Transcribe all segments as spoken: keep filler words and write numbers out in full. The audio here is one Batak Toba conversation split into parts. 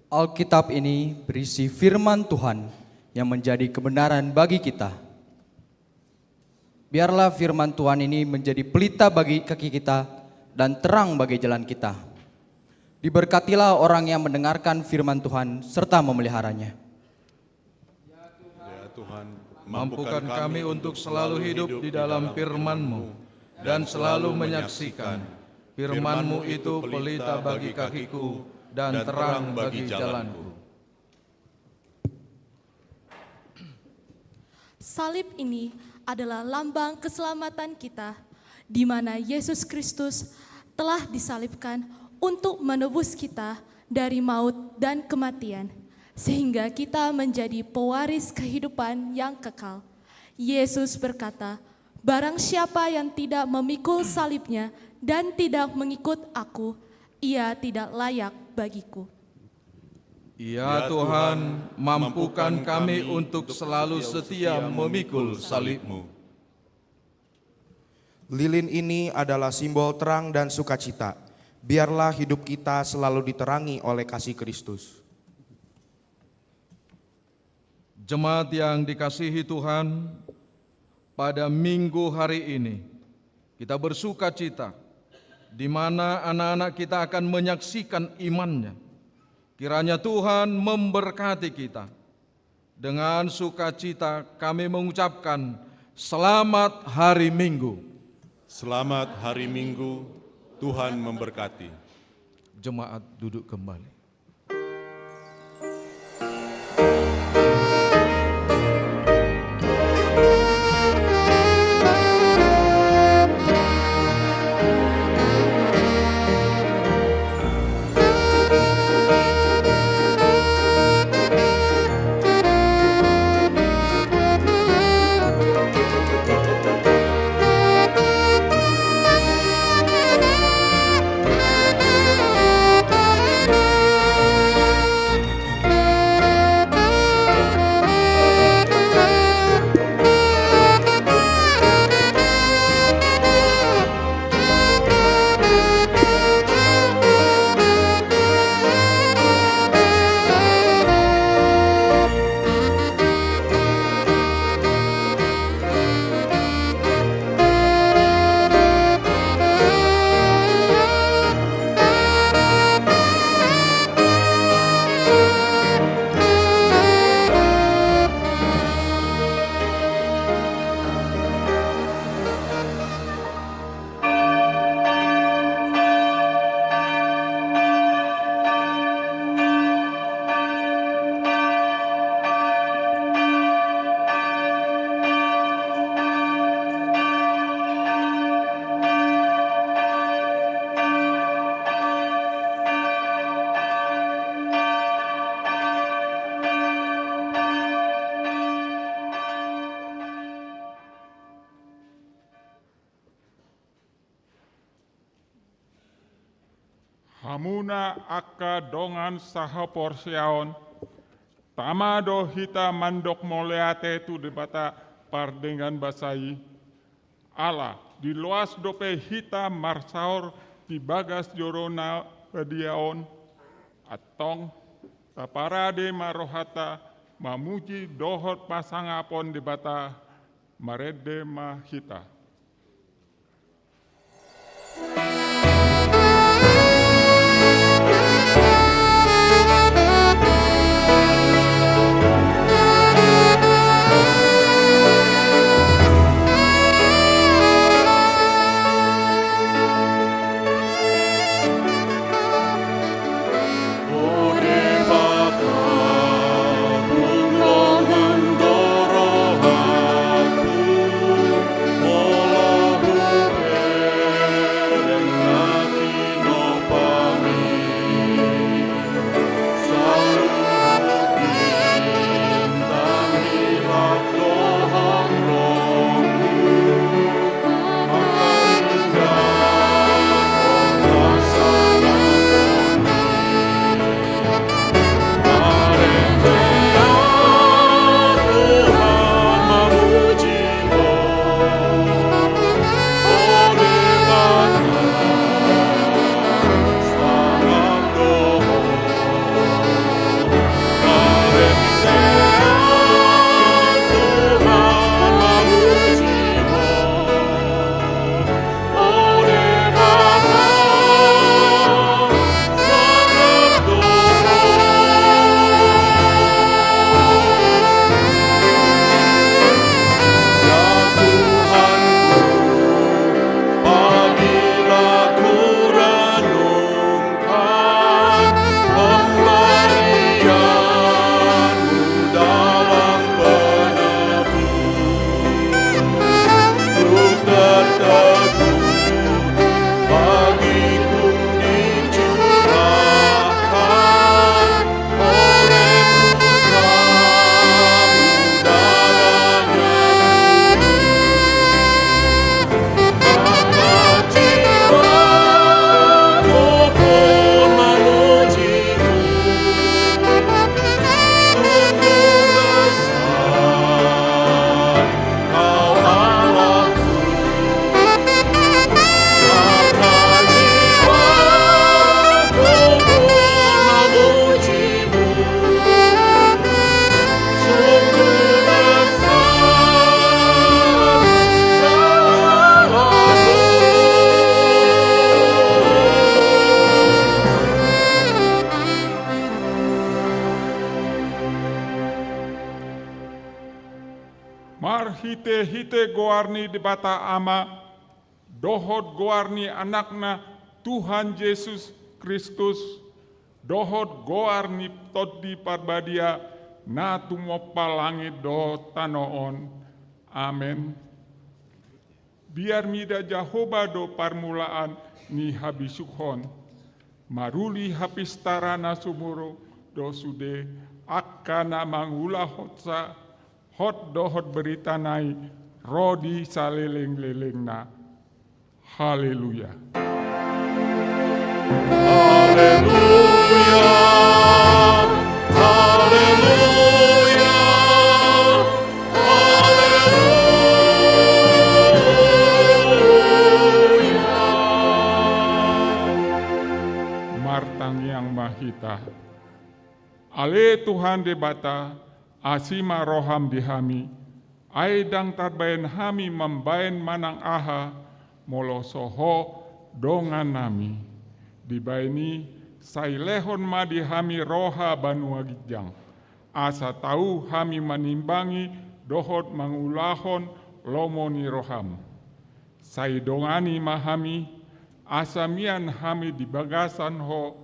Alkitab ini berisi firman Tuhan yang menjadi kebenaran bagi kita. Biarlah firman Tuhan ini menjadi pelita bagi kaki kita dan terang bagi jalan kita. Diberkatilah orang yang mendengarkan firman Tuhan serta memeliharanya. Ya Tuhan, mampukan kami untuk selalu hidup di dalam firman-Mu dan selalu menyaksikan. Firman-Mu itu pelita bagi kakiku dan terang bagi jalanku. Salib ini adalah lambang keselamatan kita, di mana Yesus Kristus telah disalibkan untuk menebus kita dari maut dan kematian, sehingga kita menjadi pewaris kehidupan yang kekal. Yesus berkata, "Barang siapa yang tidak memikul salibnya dan tidak mengikut Aku, ia tidak layak bagiku." Ya Tuhan, mampukan kami untuk selalu setia memikul salib-Mu. Lilin ini adalah simbol terang dan sukacita. Biarlah hidup kita selalu diterangi oleh kasih Kristus. Jemaat yang dikasihi Tuhan, pada Minggu hari ini kita bersukacita, di mana anak-anak kita akan menyaksikan imannya. Kiranya Tuhan memberkati kita. Dengan sukacita kami mengucapkan selamat hari Minggu. Selamat hari Minggu, Tuhan memberkati. Jemaat duduk kembali. Hamuna angka dongan sahaporseaon, tama do hita mandok mauliate tu Debata pardenggan basa i. Ala diloas dope hita marsaor di bagas joro na badia on, antong taparade ma rohanta mamuji dohot pasangapon Debata. Marende ma hita. Hite-hite goar ni Debata Ama, dohot goar ni Anakna Tuhan Jesus Kristus, dohot goar ni Tondi Parbadia, na tumompa langit dohot tano on. Amen. Biar mida Jahowa do parmulaan ni habisuhon, maruli hapistaran na sumurung do sude angka na mangulahonsa, hot dohot berita na i ro di saleleng-lelengna. Haleluya. Haleluya. Haleluya. Haleluya. Martangiang ma hita. Ale Tuhan Debata, asi ma roham di hami, ai ndang tarbaen hami mambaen manang aha, molo so Ho dongannami. Dibaen i, sai lehon ma di hami roha banua ginjang, asa tau hami manimbangi dohot mangulahon lomo ni roham. Sai dongani ma hami, asa mian hami di bagasan Ho,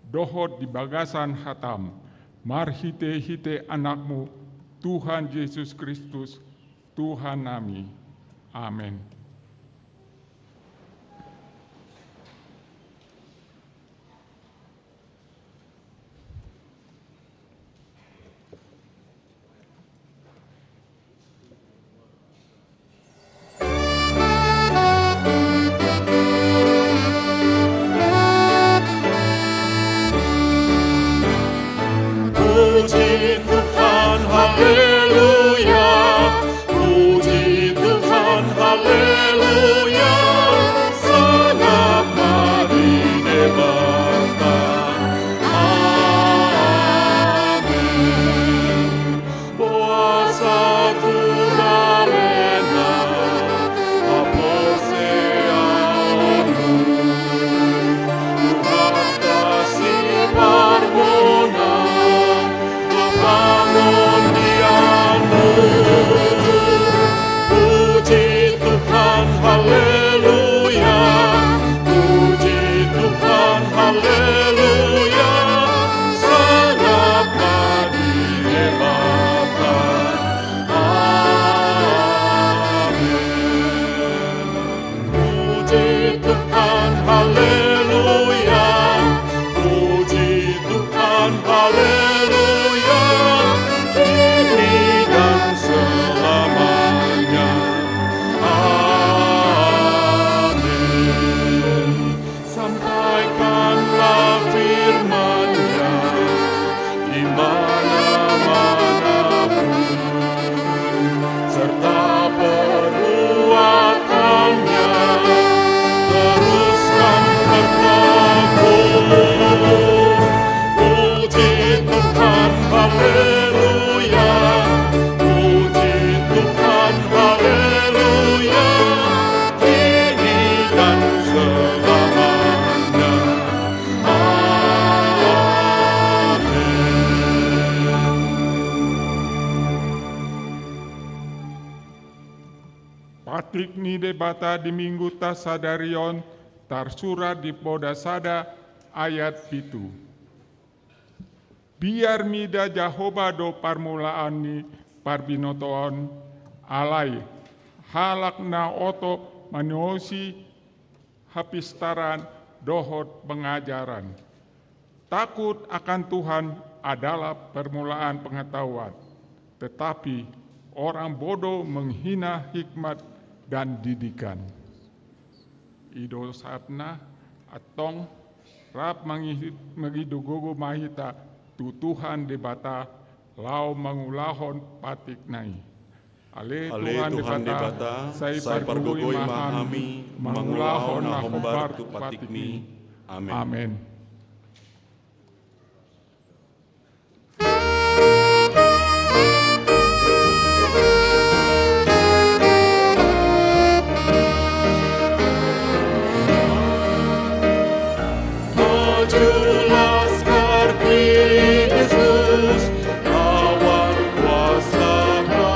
dohot di bagasan hatam, marhite-hite Anakmu, Tuhan Jesus Kristus, Tuhannami. Amen. Puji Tuhan, haleluya. Puji Tuhan, haleluya. Sangap ma di Debata. Amen. Boasa tu na leleng na haporseaonmu, Tuhanta siparmona, dohot pangondianmu. Puji Tuhan, haleluya. Puji Tuhan, haleluya. Sangap ma di Debata. Amen. Puji Tuhan, haleluya. Puji Tuhan, haleluya. Kini dan selamanya. Amen. Sampaikanlah firman-Nya di mana-mana pun, serta perbuatan-Nya teruskan bertambah. Puji Tuhan, haleluya. Puji Tuhan, haleluya. Kini dan selamanya. Amen. Patik ni Debata di Mingguta sadari on tarsurat di Poda sada ayat pitu. Biar mida Jahowa do parmulaan ni parbinotoan, alai halak na oto manoosi hapistaran dohot pengajaran. Takut akan Tuhan adalah permulaan pengetahuan, tetapi orang bodoh menghina hikmat dan didikan. I do sahatna, antong rap mangi-, mangido gogo ma hita tu Tuhan Debata laho mangulahon patikna i. Ale Tuhan Debata, sai pargogoi ma hami mangulahon na hombar tu patikmi. Amen. Amen. Maju laskar Kristus, lawan kuasa na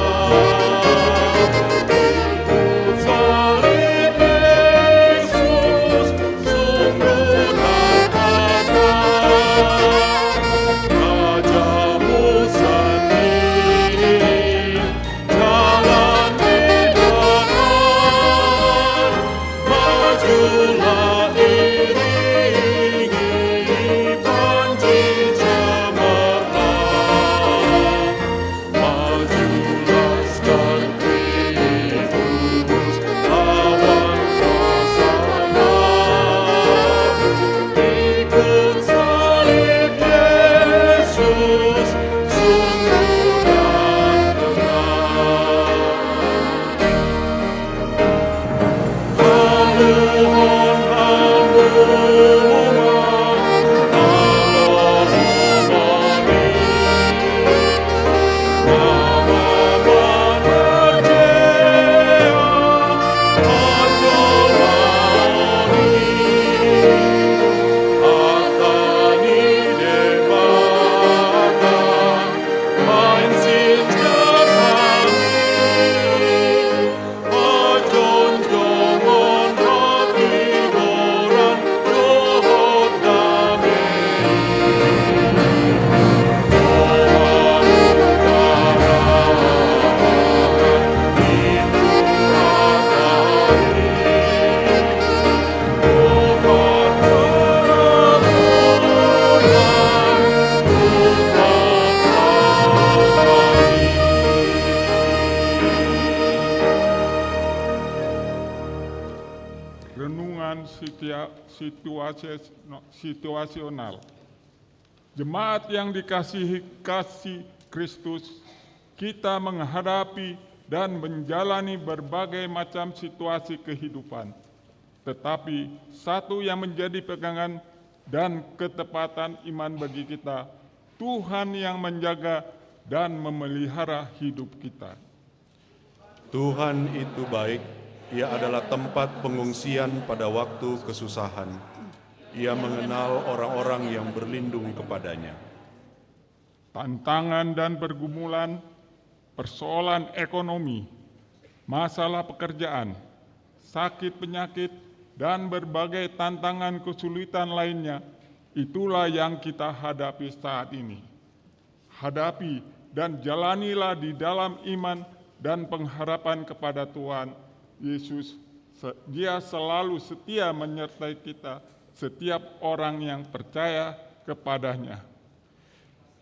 situasi-, situasional. Jemaat yang dikasihi kasih Kristus, kita menghadapi dan menjalani berbagai macam situasi kehidupan. Tetapi satu yang menjadi pegangan dan ketepatan iman bagi kita, Tuhan yang menjaga dan memelihara hidup kita. Tuhan itu baik, Ia adalah tempat pengungsian pada waktu kesusahan. Ia mengenal orang-orang yang berlindung kepada-Nya. Tantangan dan pergumulan, persoalan ekonomi, masalah pekerjaan, sakit penyakit, dan berbagai tantangan kesulitan lainnya, itulah yang kita hadapi saat ini. Hadapi dan jalanilah di dalam iman dan pengharapan kepada Tuhan Yesus. Se-, Dia selalu setia menyertai kita, setiap orang yang percaya kepada-Nya.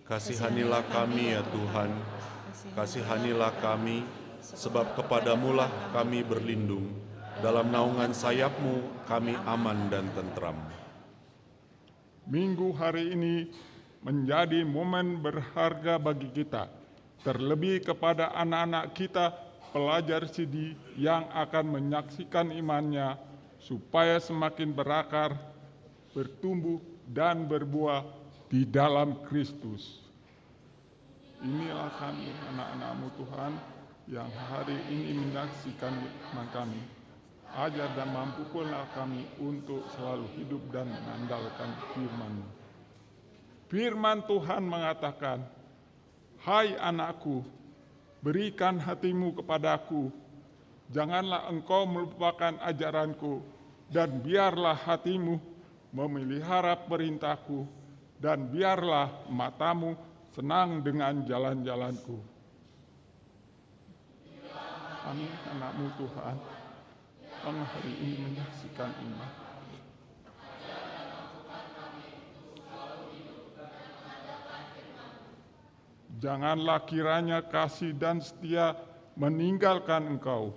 Kasihanilah kami, ya Tuhan, kasihanilah kami, sebab kepada-Mulah kami berlindung. Dalam naungan sayap-Mu kami aman dan tentram. Minggu hari ini menjadi momen berharga bagi kita, terlebih kepada anak-anak kita, pelajar Sidi yang akan menyaksikan imannya supaya semakin berakar, bertumbuh, dan berbuah di dalam Kristus. Inilah kami, anak-anak-Mu, Tuhan, yang hari ini menyaksikan iman kami. Ajar dan mampukanlah kami untuk selalu hidup dan mengandalkan firman-Mu. Firman Tuhan mengatakan, "Hai anakku, berikan hatimu kepadaku, janganlah engkau melupakan ajaranku, dan biarlah hatimu memelihara perintahku, dan biarlah matamu senang dengan jalan-jalanku." Amin, anak-Mu, Tuhan, yang hari ini menyaksikan iman. Janganlah kiranya kasih dan setia meninggalkan engkau.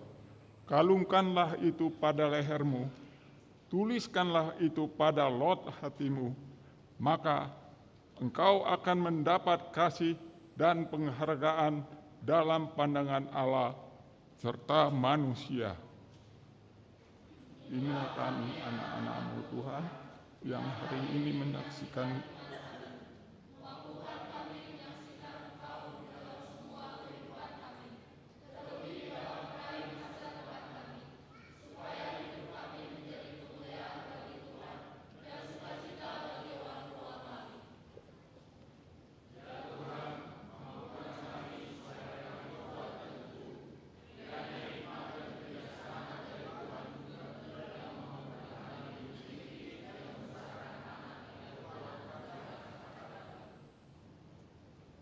Kalungkanlah itu pada lehermu. Tuliskanlah itu pada lot hatimu. Maka engkau akan mendapat kasih dan penghargaan dalam pandangan Allah serta manusia. Inilah kami, anak-anak-Mu, Tuhan, yang hari ini menyaksikan.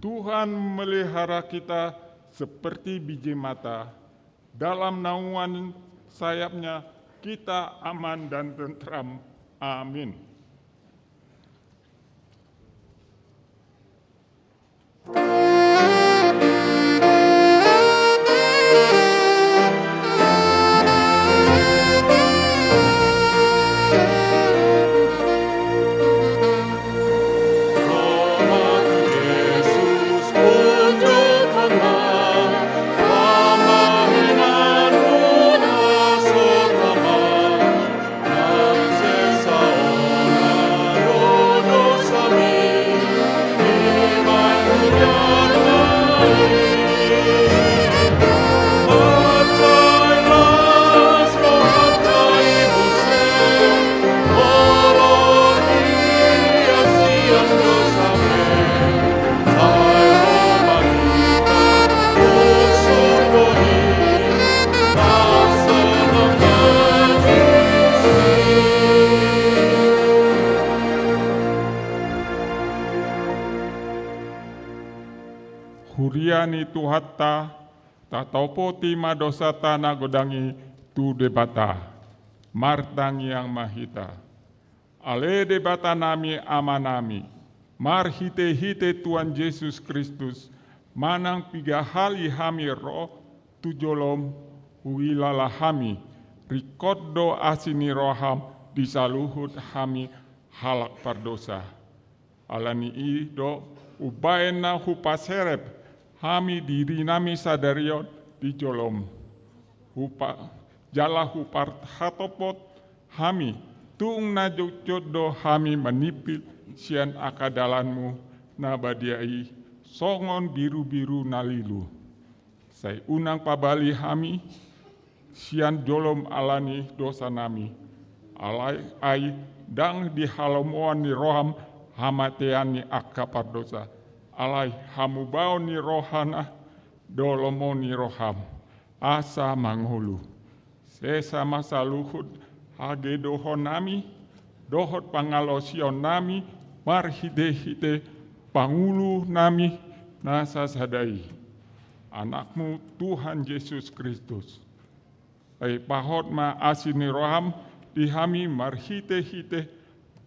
Tuhan melihara kita seperti biji mata. Dalam naungan sayap-Nya kita aman dan tentram. Amin. Huria ni Tuhanta, tatopoti ma dosanta na godang i tu Debata. Martangiang ma hita. Ale Debatanami, Amanami, marhitehite Tuhan Jesus Kristus, manang piga hali hami ro tu jolom, huilala hami, ringkot do asi ni roham, di saluhut hami halak pardosa. Ala ni i do umbaen na hupaserep hami dirinami sadari on di jolom. Hupa-, jala huparhatopot hami, tung na jotjot do hami manimpit sian angka dalanmu na badia i, songon birubiru na lilu. Sai unang pabali hami sian jolom ala ni dosanami. Alai ai ndang di halomoan ni roham hamatean ni angka pardosa. Alai hamubaon ni rohana do lomo ni roham, asa mangolu. Sesa ma saluhut hagedohonnami dohot pangalaosionnami marhitehite Pangulunami na sasada i, Anakmu Tuhan Jesus Kristus. Ai pahot ma asi ni roham di hami marhitehite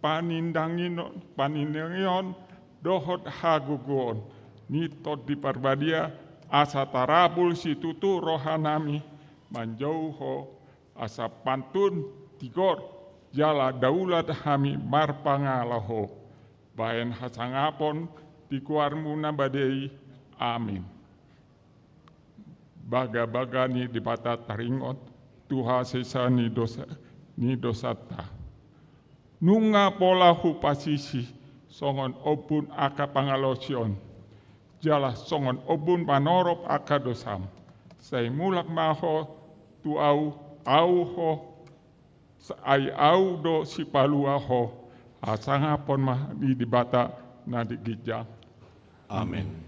panindangion, panindangion dohot hagogoon ni Tondi Parbadia, asa tarapul situtu rohanami manjou Ho, asa pantun, tigor jala daulat hami marpangalaho baen hasangapon di goarmu na badia i. Amin. Bagabaga ni Debata taringot tu hasesaan ni dosa, ni dosanta. Nunga pola hupasisi songon ombun angka pangalaosion, jala songon ombun manorop angka dosam. Sai mulak ma ho tu ahu, ahu ho, sa-, ai ahu do sipalua ho. Hasangapon ma di Debata na di ginjang. Amin.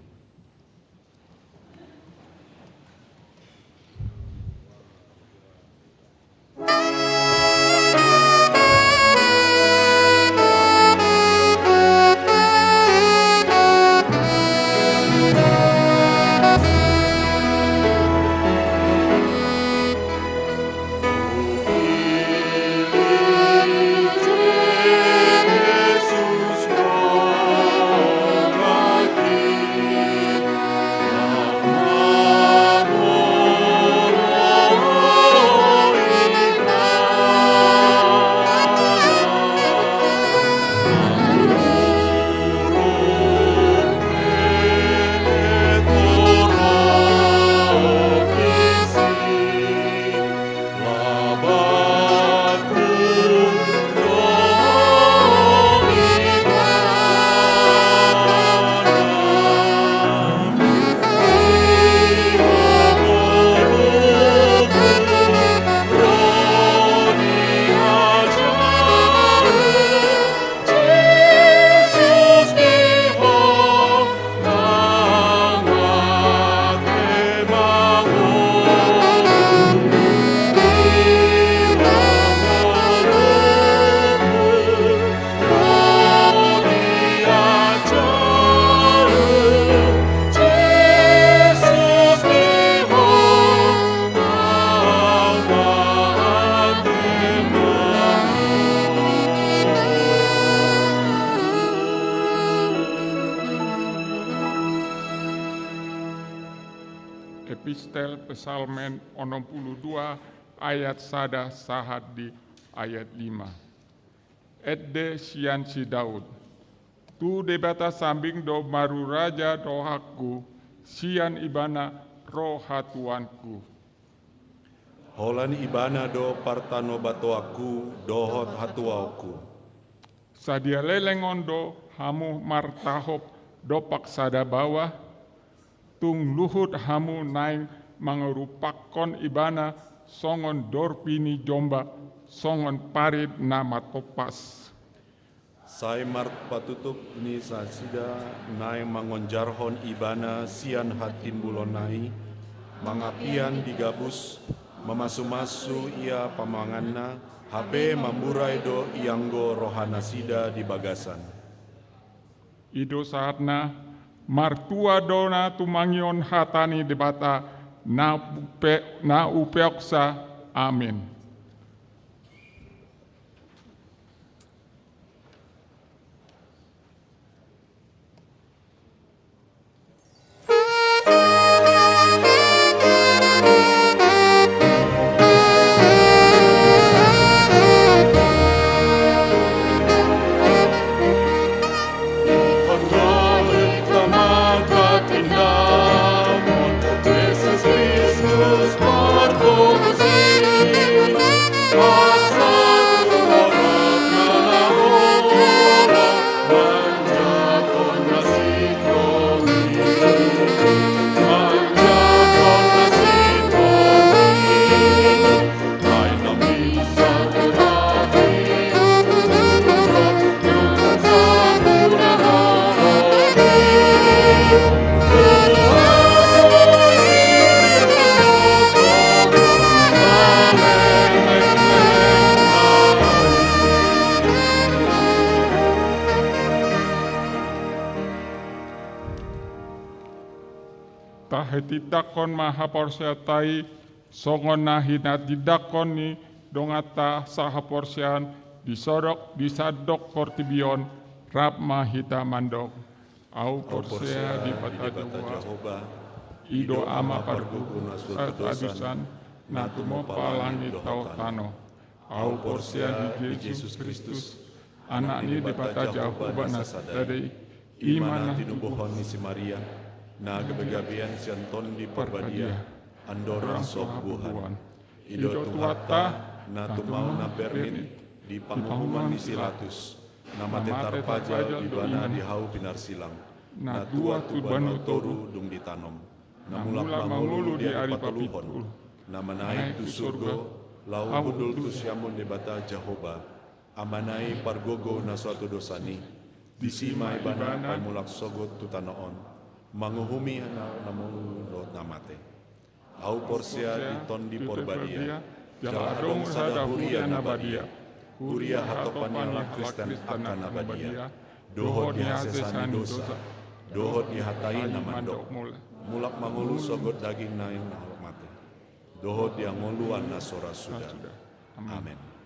Epistel Psalmen onom pulu dua ayat sada sahat di ayat lima. Ende sian si Daud. Tu Debata sambing do maruraja rohangku, sian Ibana ro hatuaonku. Holan Ibana do partanobatoanku dohot hatuaonku. Sadia leleng on do hamu martahop dompak sada baoa, tung luhut hamu naeng mangurupakkon Ibana songon dorpi ni jomba, songon parit na matompas. Sai marpatutup ni nasida naeng mangonjarhon Ibana sian hatimbulonna i, mangapian di gabus, mamasumasu ia pamanganna, hape mamburai do ianggo rohanasida di bagasan. I do sahatna. Martua do na tumangihon hata ni Debata na upe-, na upeoksa. Amin. Tahatindangkon ma haporseaonta i songon na hinatindangkon ni donganta sahaporseaon di sodok, di sandok portibi on. Rap ma hita mandok: Ahu porsea di Debata Jahowa, i do Ama pargogo na so hatadusan, na tumompa langit dohot tano. Ahu porsea di Jesus Kristus, Anak ni Debata Jahowa na sada i, i ma na tinubuhon ni si Maria, na gabegabean sian Tondi Parbadia, andorang so bubuhan. I do Tuhanta, na tumau na berngin di panguhuman ni si Pilatus, na mate tarpajal ibana di hau pinarsilang, na tua tu banua toru dung ditanom, na mulak mangolu di ari patoluhon, na manaek tu surgo, laho hundul tu siamun Debata Jahowa, Amana i pargogo na so hatadosan i. Disi ma ibana paimulak sogot tu tano on, manguhumi na, na mangolu dohot na mate. Ahu porsea di Tondi Parbadia, jala adong sada huria na badia, huria hatopan ni halak Kristen angka na badia, dohot di hasesaan ni dosa, dohot di hata i na mandok, mulak mangolu sogot daging nai na halak mate, dohot di hangoluan na so ra suda. Amen.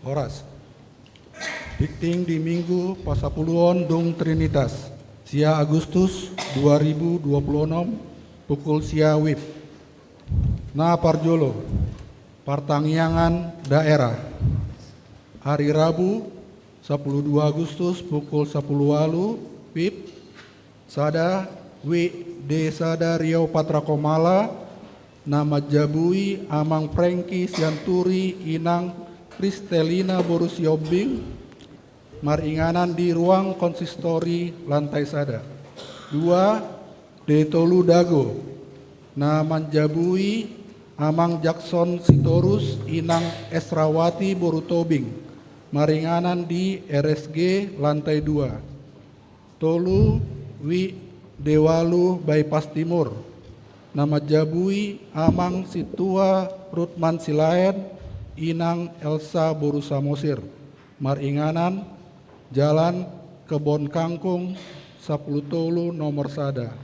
Horas. Tingting di Minggu pasapuluhon dung Trinitas, sia Agustus dua ribu dua puluh enam, pukul sia wib. Na parjolo, partangiangan daerah. Hari Rabu, sapuluh dua Agustus, pukul sapuluh walu wib, sada, W D sada Riau Patra Komala, na manjabui Amang Prengki Sianturi, Inang Kristelina boru Siombing, maringanan di ruang konsistori lantai sada. Dua, D tolu Dago, na manjabui Amang Jakson Sitorus, Inang Esrawati boru Tobing, maringanan di R S G lantai dua. Tolu, W D walu Bypass Timur, na manjabui Amang Sintua Rutman Silaen, Inang Elsa boru Samosir, maringanan Jalan Kebon Kangkung sapuluh tolu nomor sada.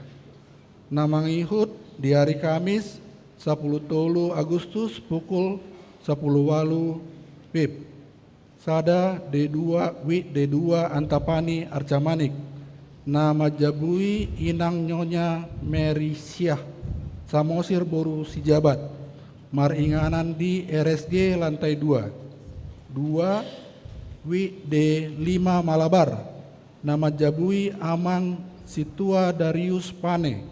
Na mangihut di hari Kamis, sapuluh tolu Agustus, pukul sapuluh walu wib. Sada, D dua, W D dua Antapani Arcamanik, na manjabui Inang Nyonya Mary Siah Samosir boru Sijabat, maringanan di R S G lantai dua. Dua, W D lima Malabar, na manjabui Amang Sintua Darius Pane,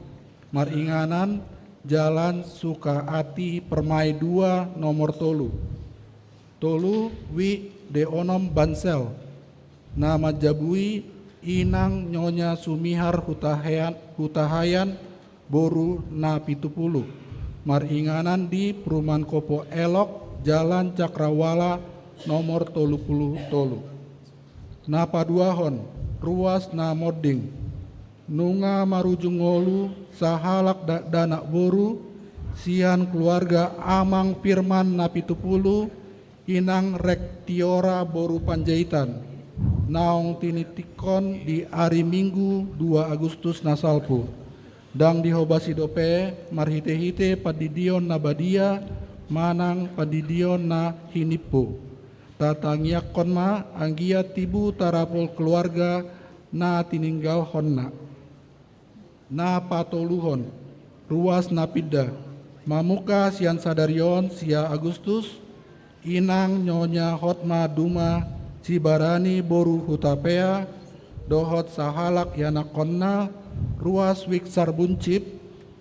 maringanan Jalan Sukaati Permai dua nomor tolu. Tolu, W D onom Bansel, na manjabui Inang Nyonya Sumihar Hutahean, Hutahayan boru Napitupulu, maringanan di Perumahan Kopo Elok, Jalan Cakrawala nomor tolu pulu tolu. Na paduahon, ruas na monding. Nunga marujung ngolu sahalak dakdanak boru sian keluarga Amang Firman Napitupulu, Inang Rektiora boru Panjaitan, naung tinitikkon di ari Minggu dua Agustus na salpu. Ndang dihobasi dope marhitehite pandidion na badia manang pandidion na hinimpu. Tatangiangkon ma anggiat tibu tarapul keluarga na tininggalhonna. Na patoluhon, ruas na pinda. Mamungka sian sadari on sia Agustus, Inang Nyonya Hotma Duma Sibarani boru Hutapea, dohot sahalak ianakkonna, ruas Wiksar Buncit,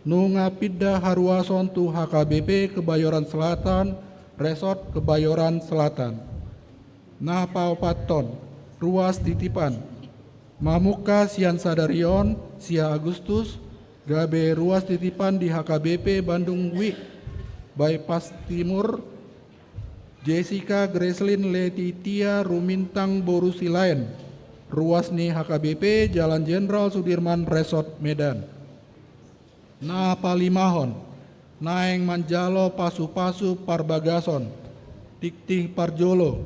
nunga pinda haruason tu H K B P Kebayoran Selatan, Resort Kebayoran Selatan. Na paopathon, ruas titipan. Mamungka sian sadari on, sia Agustus, gabe ruas titipan di H K B P Bandung Wik, Bypass Timur, Jessica Gracelyn Letitia Rumintang boru Silaen, ruas ni H K B P Jalan Jenderal Sudirman Resort Medan. Na palimahon, naeng manjalo pasupasu parbagason. Tingting parjolo,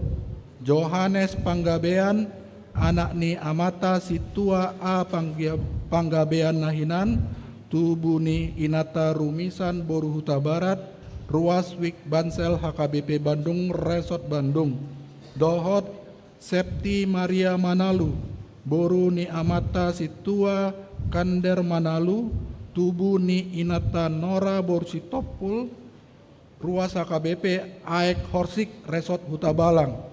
Johannes Panggabean, anak ni amanta Sintua A Pangga-, Panggabean na hinan, tubu ni inanta Rumisan boru Hutabarat, ruas Wik Bansel H K B P Bandung Resort Bandung. Dohot Septi Maria Manalu, boru ni amanta Sintua Kander Manalu, tubu ni inanta Nora boru Sitompul, ruas H K B P Aek Horsik Resort Hutabalang.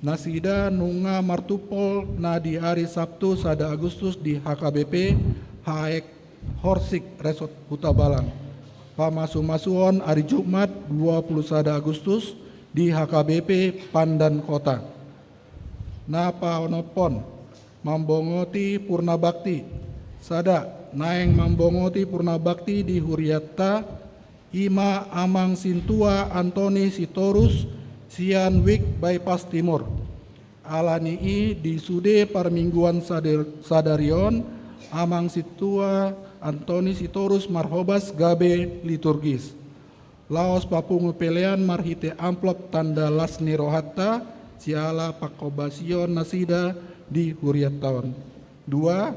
Nasida nunga martumpol na di ari Sabtu sada Agustus di H K B P Aek Horsik Resort Hutabalang. Pamasumasuon ari Jumat dua puluh sada Agustus di H K B P Pandan Kota. Na paonomhon, mambongoti purna bakti. Sada, naeng mambongoti purna bakti di hurianta, i ma Amang Sintua Antoni Sitorus sian Wik Bypass Timur. Ala ni i di sude parmingguan sadar-, sadari on, Amang Sintua Antoni Sitorus marhobas gabe liturgis. Laos papungu pelean marhite amplop tanda las ni rohanta, siala panghobasion nasida di hurianta on. Dua,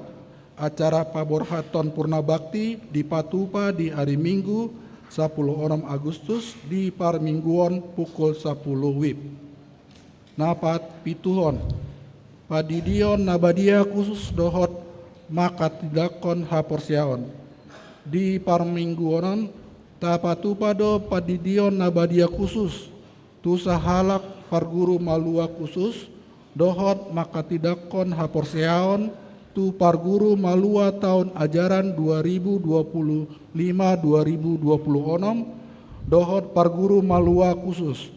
acara paborhathon purna bakti dipatupa di ari Minggu, sapuluh onom Agustus, di parmingguon pukul sapuluh wib. Na patujuhon, pandidion na badia khusus dohot manghatindanghon haporseaon. Di parmingguon on, tapatupa do pandidion na badia khusus tu sahalak parguru malua khusus dohot manghatindanghon haporseaon tu parguru malua taon ajaran dua ribu dua puluh lima dua ribu dua puluh onom dohot parguru malua khusus.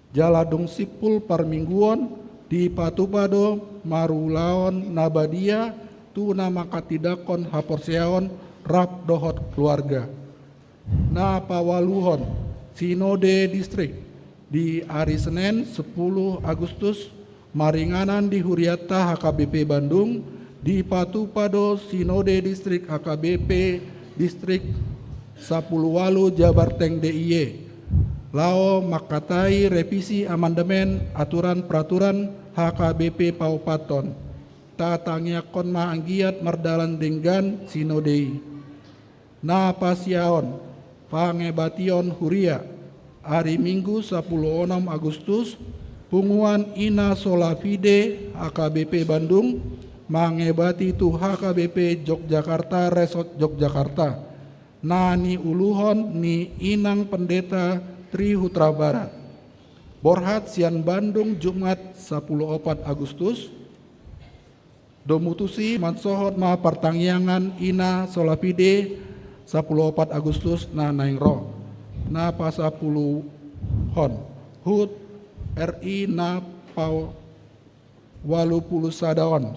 Jala dung simpul parmingguon, dipatupa do marulaon na badia tu na manghatindanghon haporseaon rap dohot keluarga. Na paualuhon, sinode distrik. Di ari Senen, sepuluh Agustus, maringanan di hurianta H K B P Bandung, dipatupa do sinode distrik H K B P distrik sapuluh ualu Jabarteng D I E, laho mangkatai revisi amandemen aturan peraturan H K B P paopathon. Tatangiangkon ma anggiat mardalan denggan sinode i. Na pasiahon, pangebation huria. Ari Minggu sapuluh onom Agustus, punguan Ina Sola Fide H K B P Bandung mangebati tu H K B P Yogyakarta Resort Yogyakarta, na niuluhon ni Inang Pendeta Tri Huta Barat. Borhat sian Bandung, Jumat sapuluh opat Agustus. Domu tusi mansohot ma partangiangan Ina Sola Fide sapuluh opat Agustus na naeng ro. Na pasapuluhon, hut R I na paualu pulu sada on.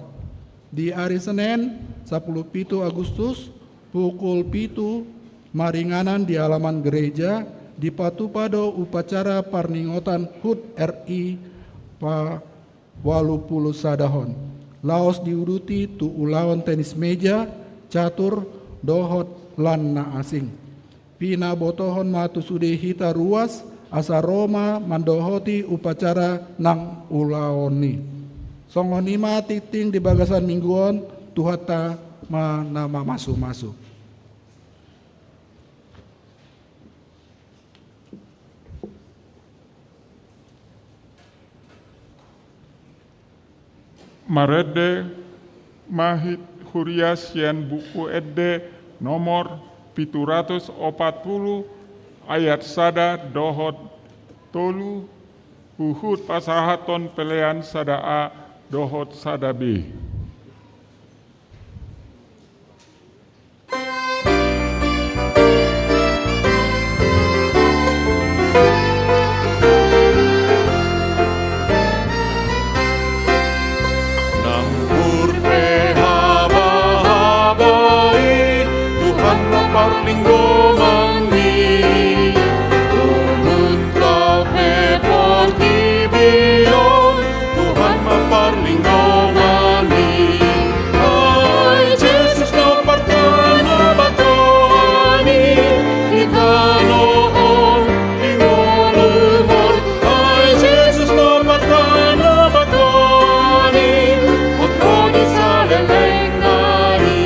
Di ari Senen, sapuluh pitu Agustus, pukul pitu, maringanan di alaman gereja, dipatupa do upacara parningotan hut R I pa ualu pulu sada on. Laos diuduti tu ulaon tenis meja, catur, dohot lan na asing. Pinabotohon ma tu sude hita ruas, asa ro ma mandohoti upacara nang ulaon i. Songon i ma tingting di bagasan minggu on, Tuhanta ma na mamasumasu. Marende ma hita huria sian Buku Ende nomor pitu ratus opat pulu ayat sada dohot tolu, huhut pasahathon pelean sada A dohot sada B. Nang hurpe habahaba i, Tuhan ma parlinggoman ni ulu, nang pe portibi on, Tuhan ma parlinggoman ni. Ai Jesus, nomparta na bagot on i, di tano on, di ngolu on. Ai Jesus, nomparta na bagot on i, hot ro di saleleng na i.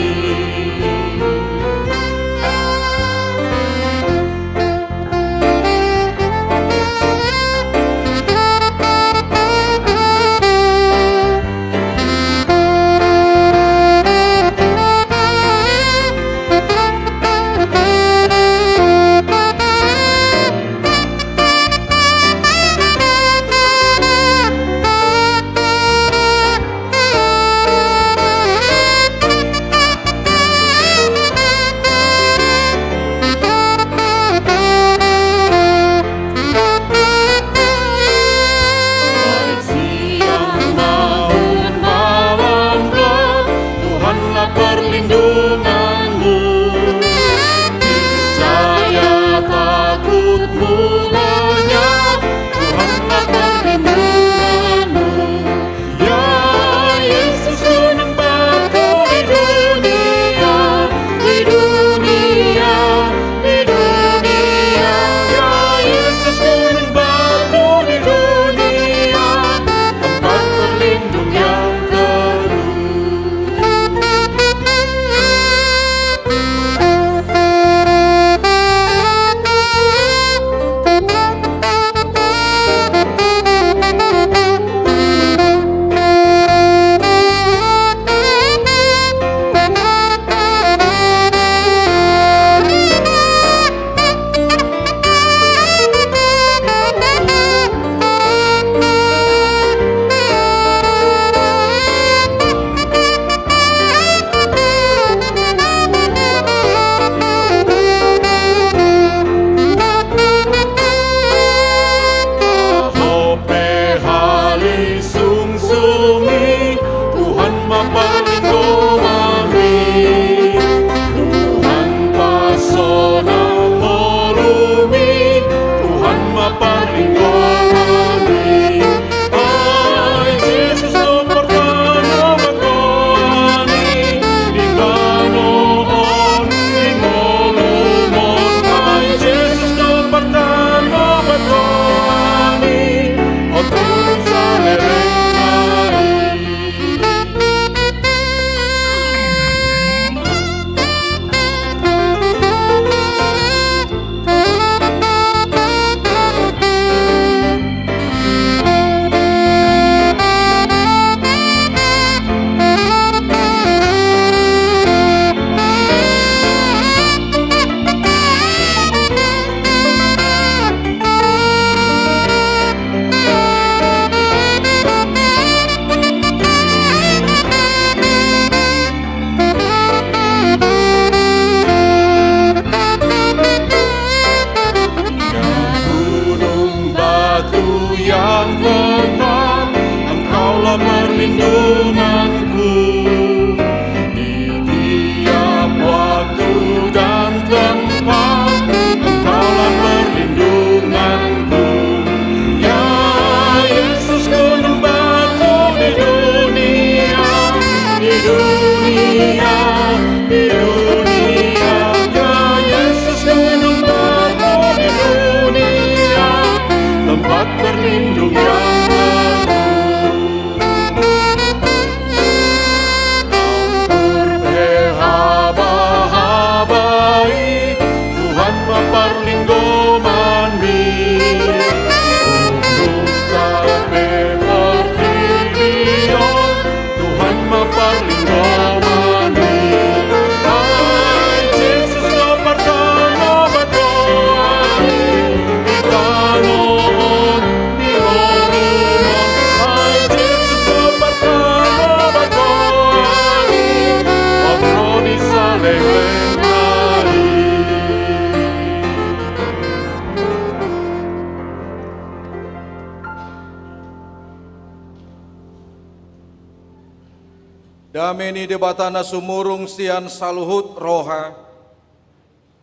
Dame ni Debata na sumurung sian saluhut roha,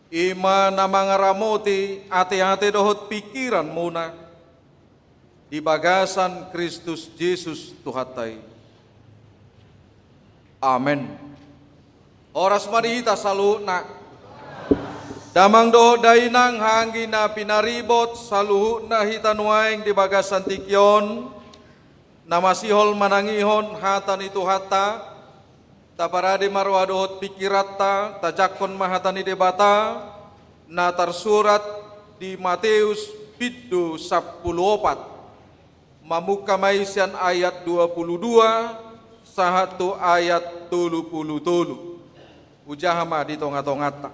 i ma na mangaramoti ateate dohot pingkiranmuna di bagasan Kristus Jesus Tuhanta i. Amen. Horas ma di hita saluhutna. Damang dohot dainang, anggi na pinaribot, saluhutna hita nuaeng di bagasan tingki on, na masihol manangihon hata ni Tuhanta, taparade ma roha dohot pingkiranta, tajangkon ma hata ni Debata na tarsurat di Mateus bindu sampulu opat. Mamungka ma i sian ayat dua pulu dua sahat tu ayat tolu pulu tolu. Hujaha ma di tongatonganta.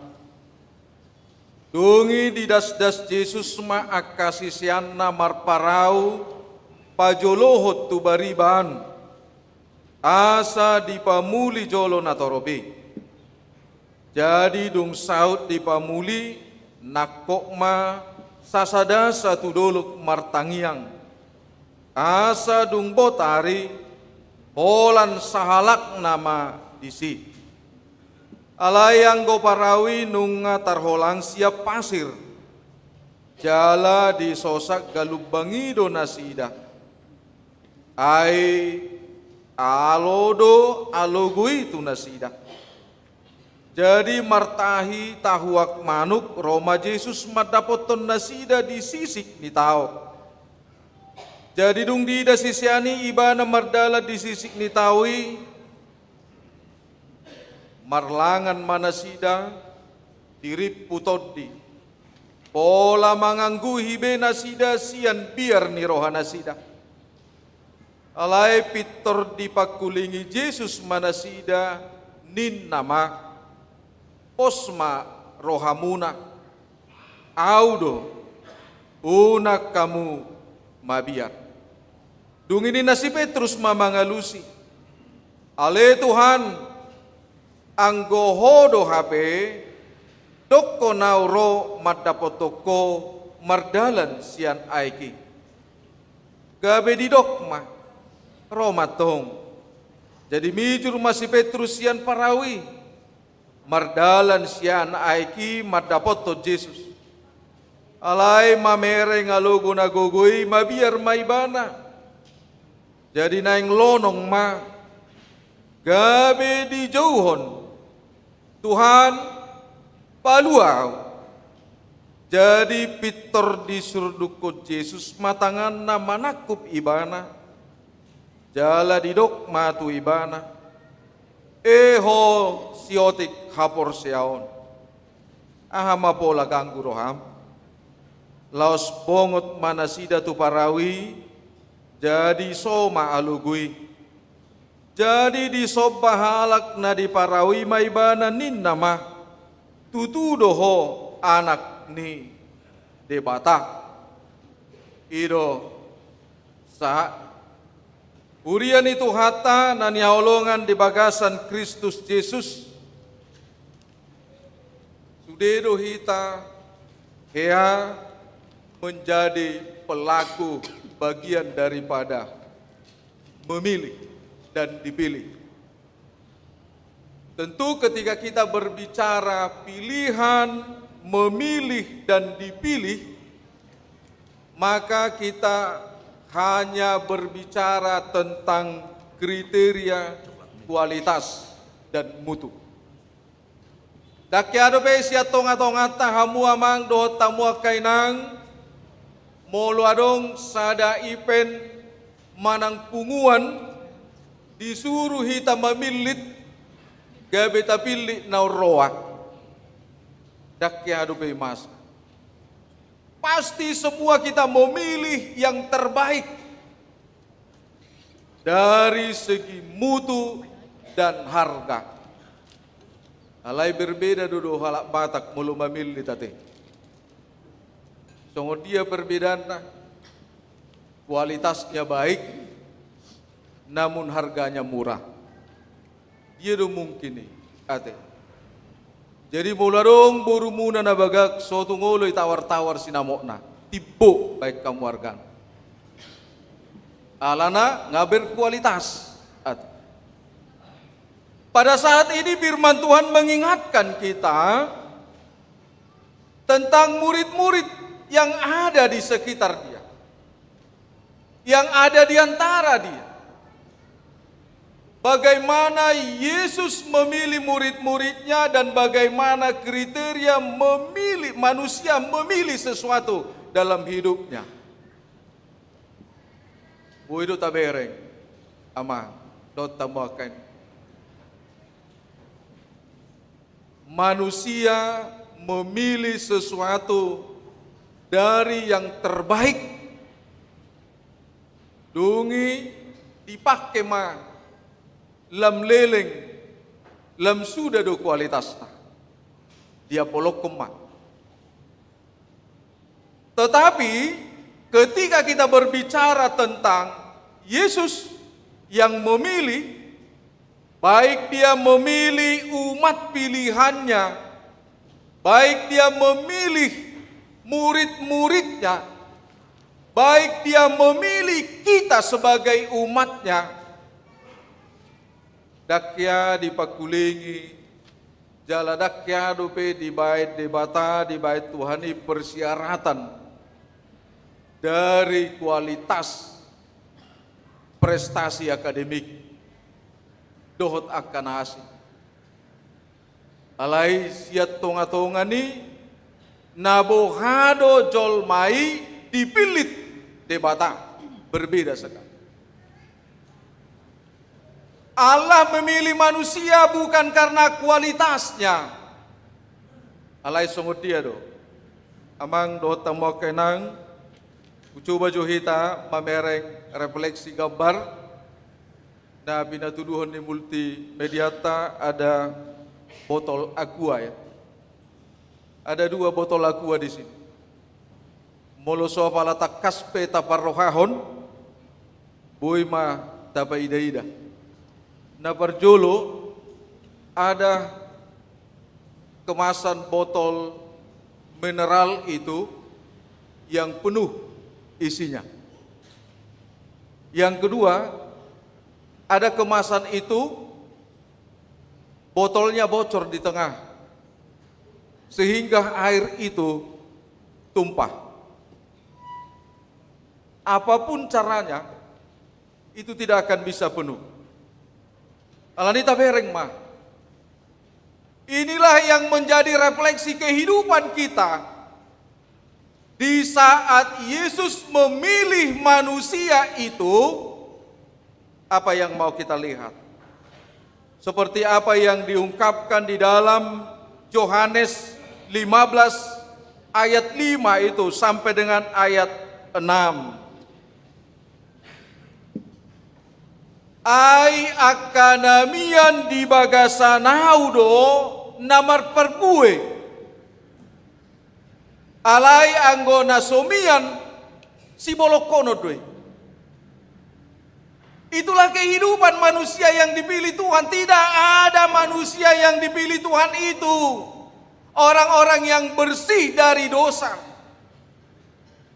Dung i didasdas Jesus ma angka siseanna marparau pajolohon tu bariba an, asa dipamuli jolo natorop i. Jadi dung saut dipamuli, nangkok ma sasada satu dolok martangiang. Asa dung bot ari, holan sahalakna ma disi. Alai anggo parau i nunga tarholang sian pasir, jala disosak galumbang i do nasida. Ai alo do alogo i tu nasida. Jadi martahi tahuak manuk ro ma Jesus mandapothon nasida di sisik ni tao. Jadi dung diida sisean i Ibana mardalan di sisik ni tao i, marlangan ma nasida di rimpu tondi, pola mangangguhi be nasida sian biar ni rohanasida. Alai pintor dipangkulingi Jesus ma nasida, ninna ma: Pos ma rohamuna, Au do, unang hamu mabiar. Dung i ninna si Petrus ma mangalusi: Ale Tuhan, anggo Ho do hape, dokkon au ro mandapothon Ho mardalan sian aek i. Gabe didok ma: Ro ma antong. Jadi mijur ma si Petrus sian parau i, mardalan sian aek i mandapothon Jesus. Alai mamereng alogo na gogo i, mabiar ma ibana. Jadi naeng lonong ma, gabe dijouhon: Tuhan, palua au. Jadi pintor disurdukkon Jesus ma tanganna manangkup ibana, jala didok ma tu ibana: E ho siotik haporseaon, aha ma pola ganggu roham? Laos bongot ma nasida tu parau i, jadi so ma alogo i. Jadi disomba halak na di parau i ma ibana, ninna ma: Tutu do Ho Anak ni Debata. I do sahat. Huria ni Tuhanta na hinaholongan di bagasan Kristus Jesus, sude do hita hea menjadi pelaku bagian daripada memilih dan dipilih. Tentu, ketika kita berbicara pilihan, memilih, dan dipilih, maka kita hanya berbicara tentang kriteria, kualitas, dan mutu. Ndang hea dope sian tongatonganta, hamu amang dohot hamu angka inang, molo adong sada ipen manang punguan, disuru hita mamillit, gabe tapillit na umroa. Ndang hea dope masa. Pasti semua kita memilih yang terbaik dari segi mutu dan harga. Alai berbeda do, do halak Batak molo mamillit ate. Songon dia perbedaanna? Kualitasnya baik, namun harganya murah. Dia do mungkin i ate. Jadi molo adong borumuna na bagak, so tung olo ditawar-tawar sinamotna, timbo baen hamu argana. Alana nga berkualitas ate. Pada saat ini firman Tuhan mengingatkan kita tentang murid-murid yang ada di sekitar dia, yang ada di antara dia. Bagaimana Yesus memilih murid-muridnya dan bagaimana kriteria memilih manusia memilih sesuatu dalam hidupnya. Boi do tabereng, amang dohot hamu angka inang. Manusia memilih sesuatu dari yang terbaik. Dung i dipake ma lam leleng, lam suda do kualitasna. Diapolokhon ma. Tetapi ketika kita berbicara tentang Yesus yang memilih, baik dia memilih umat pilihannya, baik dia memilih murid-muridnya, baik dia memilih kita sebagai umatnya, ndang hea dipangkulingi, jala ndang hea dope dibaen Debata, dibaen Tuhan i persyaratan dari kualitas prestasi akademik dohot angka na asing. Alai sian tonga-tonga ni na boha do jolma i dipillit Debata, berbeda sekali. Allah memilih manusia bukan karena kualitasnya. Alai songon dia do, amang dohot hamu angka inang, hucoba jo hita mamereng refleksi gambar na pinatuduhon ni multimediata, ada botol aqua, ya. Ada dua botol aqua di sini. Molo so apala tangkas pe taparrohahon, boi ma tapaida-ida. Na parjolo, ada kemasan botol mineral itu yang penuh isinya. Yang kedua, ada kemasan itu botolnya bocor di tengah, sehingga air itu tumpah. Apapun caranya, itu tidak akan bisa penuh. Alani i tabereng ma. Inilah yang menjadi refleksi kehidupan kita. Di saat Yesus memilih manusia itu, apa yang mau kita lihat? Seperti apa yang diungkapkan di dalam Yohanes lima belas ayat lima itu sampai dengan ayat enam. Ai angka na mian di bagasan Ahu do na marparbue. Alai anggo na so mian, sibolongkonon do i. Itulah kehidupan manusia yang dipilih Tuhan. Tidak ada manusia yang dipilih Tuhan itu orang-orang yang bersih dari dosa.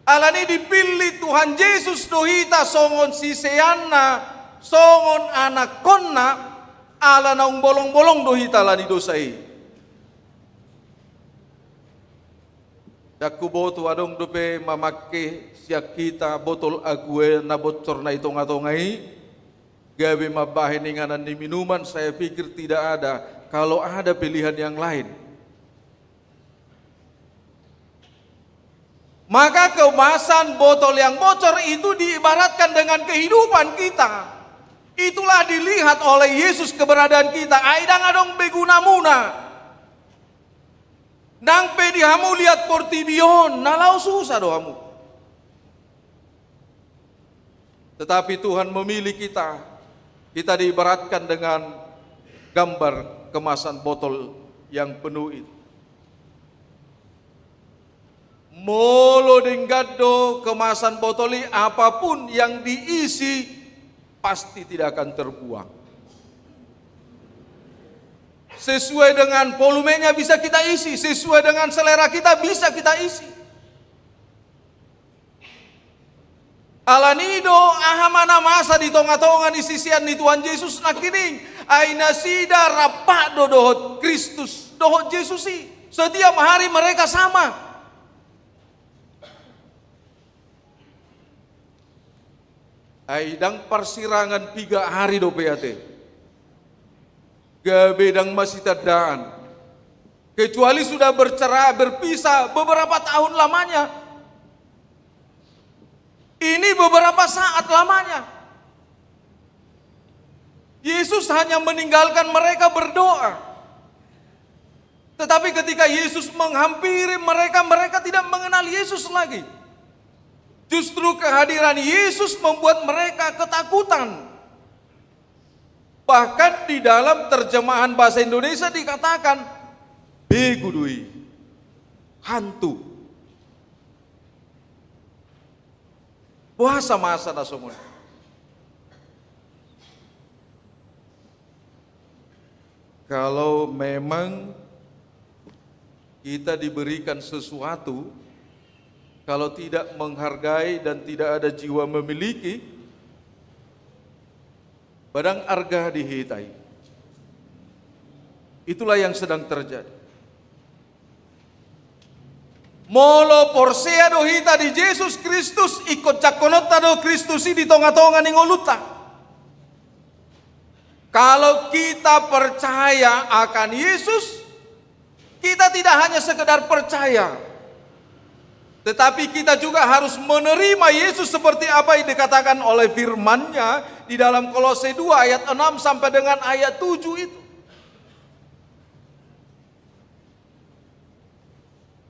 Alani i dipillit Tuhan Jesus do hita songon siseanna, songon anakkonna, ala naung bolong-bolong do hita alani dosa i. Ndang huboto adong dope mamangke sian hita botol aqua na bocor na di tonga-tonga i, gabe mambahen inganan ni minuman, saya pikir tidak ada. Kalau ada pilihan yang lain. Maka kemasan botol yang bocor itu diibaratkan dengan kehidupan kita. Itulah dilihat oleh Yesus keberadaan kita. Ai ndang adong be gunamuna. Nang pe di hamu liat portibi on, na laho susa do hamu. Tetapi Tuhan memilih kita. Kita diibaratkan dengan gambar kemasan botol yang penuh itu. Molo denggan do kemasan botol i, apapun yang diisi, pasti tidak akan terbuang. Sesuai dengan volumenya bisa kita isi, sesuai dengan selera kita bisa kita isi. Alani i do, aha ma na masa di tonga-tonga ni sisean ni Tuhan Jesus nangkining? Ai nasida rap do dohot Kristus, dohot Jesus i. Setiap hari mereka sama. Ai ndang parsirangan piga ari dope ate. Gabe ndang masitandaan. Kecuali sudah bercerai, berpisah beberapa tahun lamanya. Ini beberapa saat lamanya. Yesus hanya meninggalkan mereka berdoa. Tetapi ketika Yesus menghampiri mereka, mereka tidak mengenal Yesus lagi. Justru kehadiran Yesus membuat mereka ketakutan. Bahkan di dalam terjemahan bahasa Indonesia dikatakan, begu do i, hantu. Boasa masa na songon i? Kalau memang kita diberikan sesuatu, kalau tidak menghargai dan tidak ada jiwa memiliki, ba ndang arga di hita i. Itulah yang sedang terjadi. Molo porsea do hita di Jesus Kristus, ingkon jangkononta do Kristus i di tonga-tonga ni ngolunta. Kalau kita percaya akan Yesus, kita tidak hanya sekedar percaya, tetapi kita juga harus menerima Yesus seperti apa yang dikatakan oleh firman-Nya di dalam Kolose dua ayat enam sampai dengan ayat tujuh itu.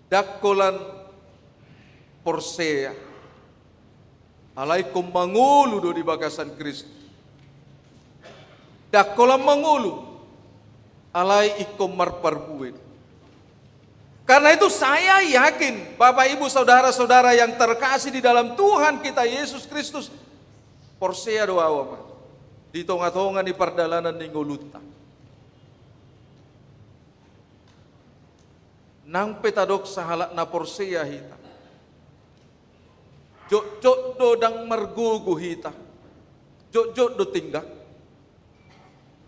Ndang holan porsea, alai ingkon mangolu do di bagasan Kristus. Ndang holan mangolu, alai ingkon marparbue. Karena itu saya yakin, Bapak Ibu Saudara-saudara yang terkasih di dalam Tuhan kita Yesus Kristus, porsea do ahu, Amang, di tonga-tonga ni pardalanan ni ngolunta. Nang pe tadok sahalak na porsea hita, jotjot do ndang margogo hita, jotjot do tinggang.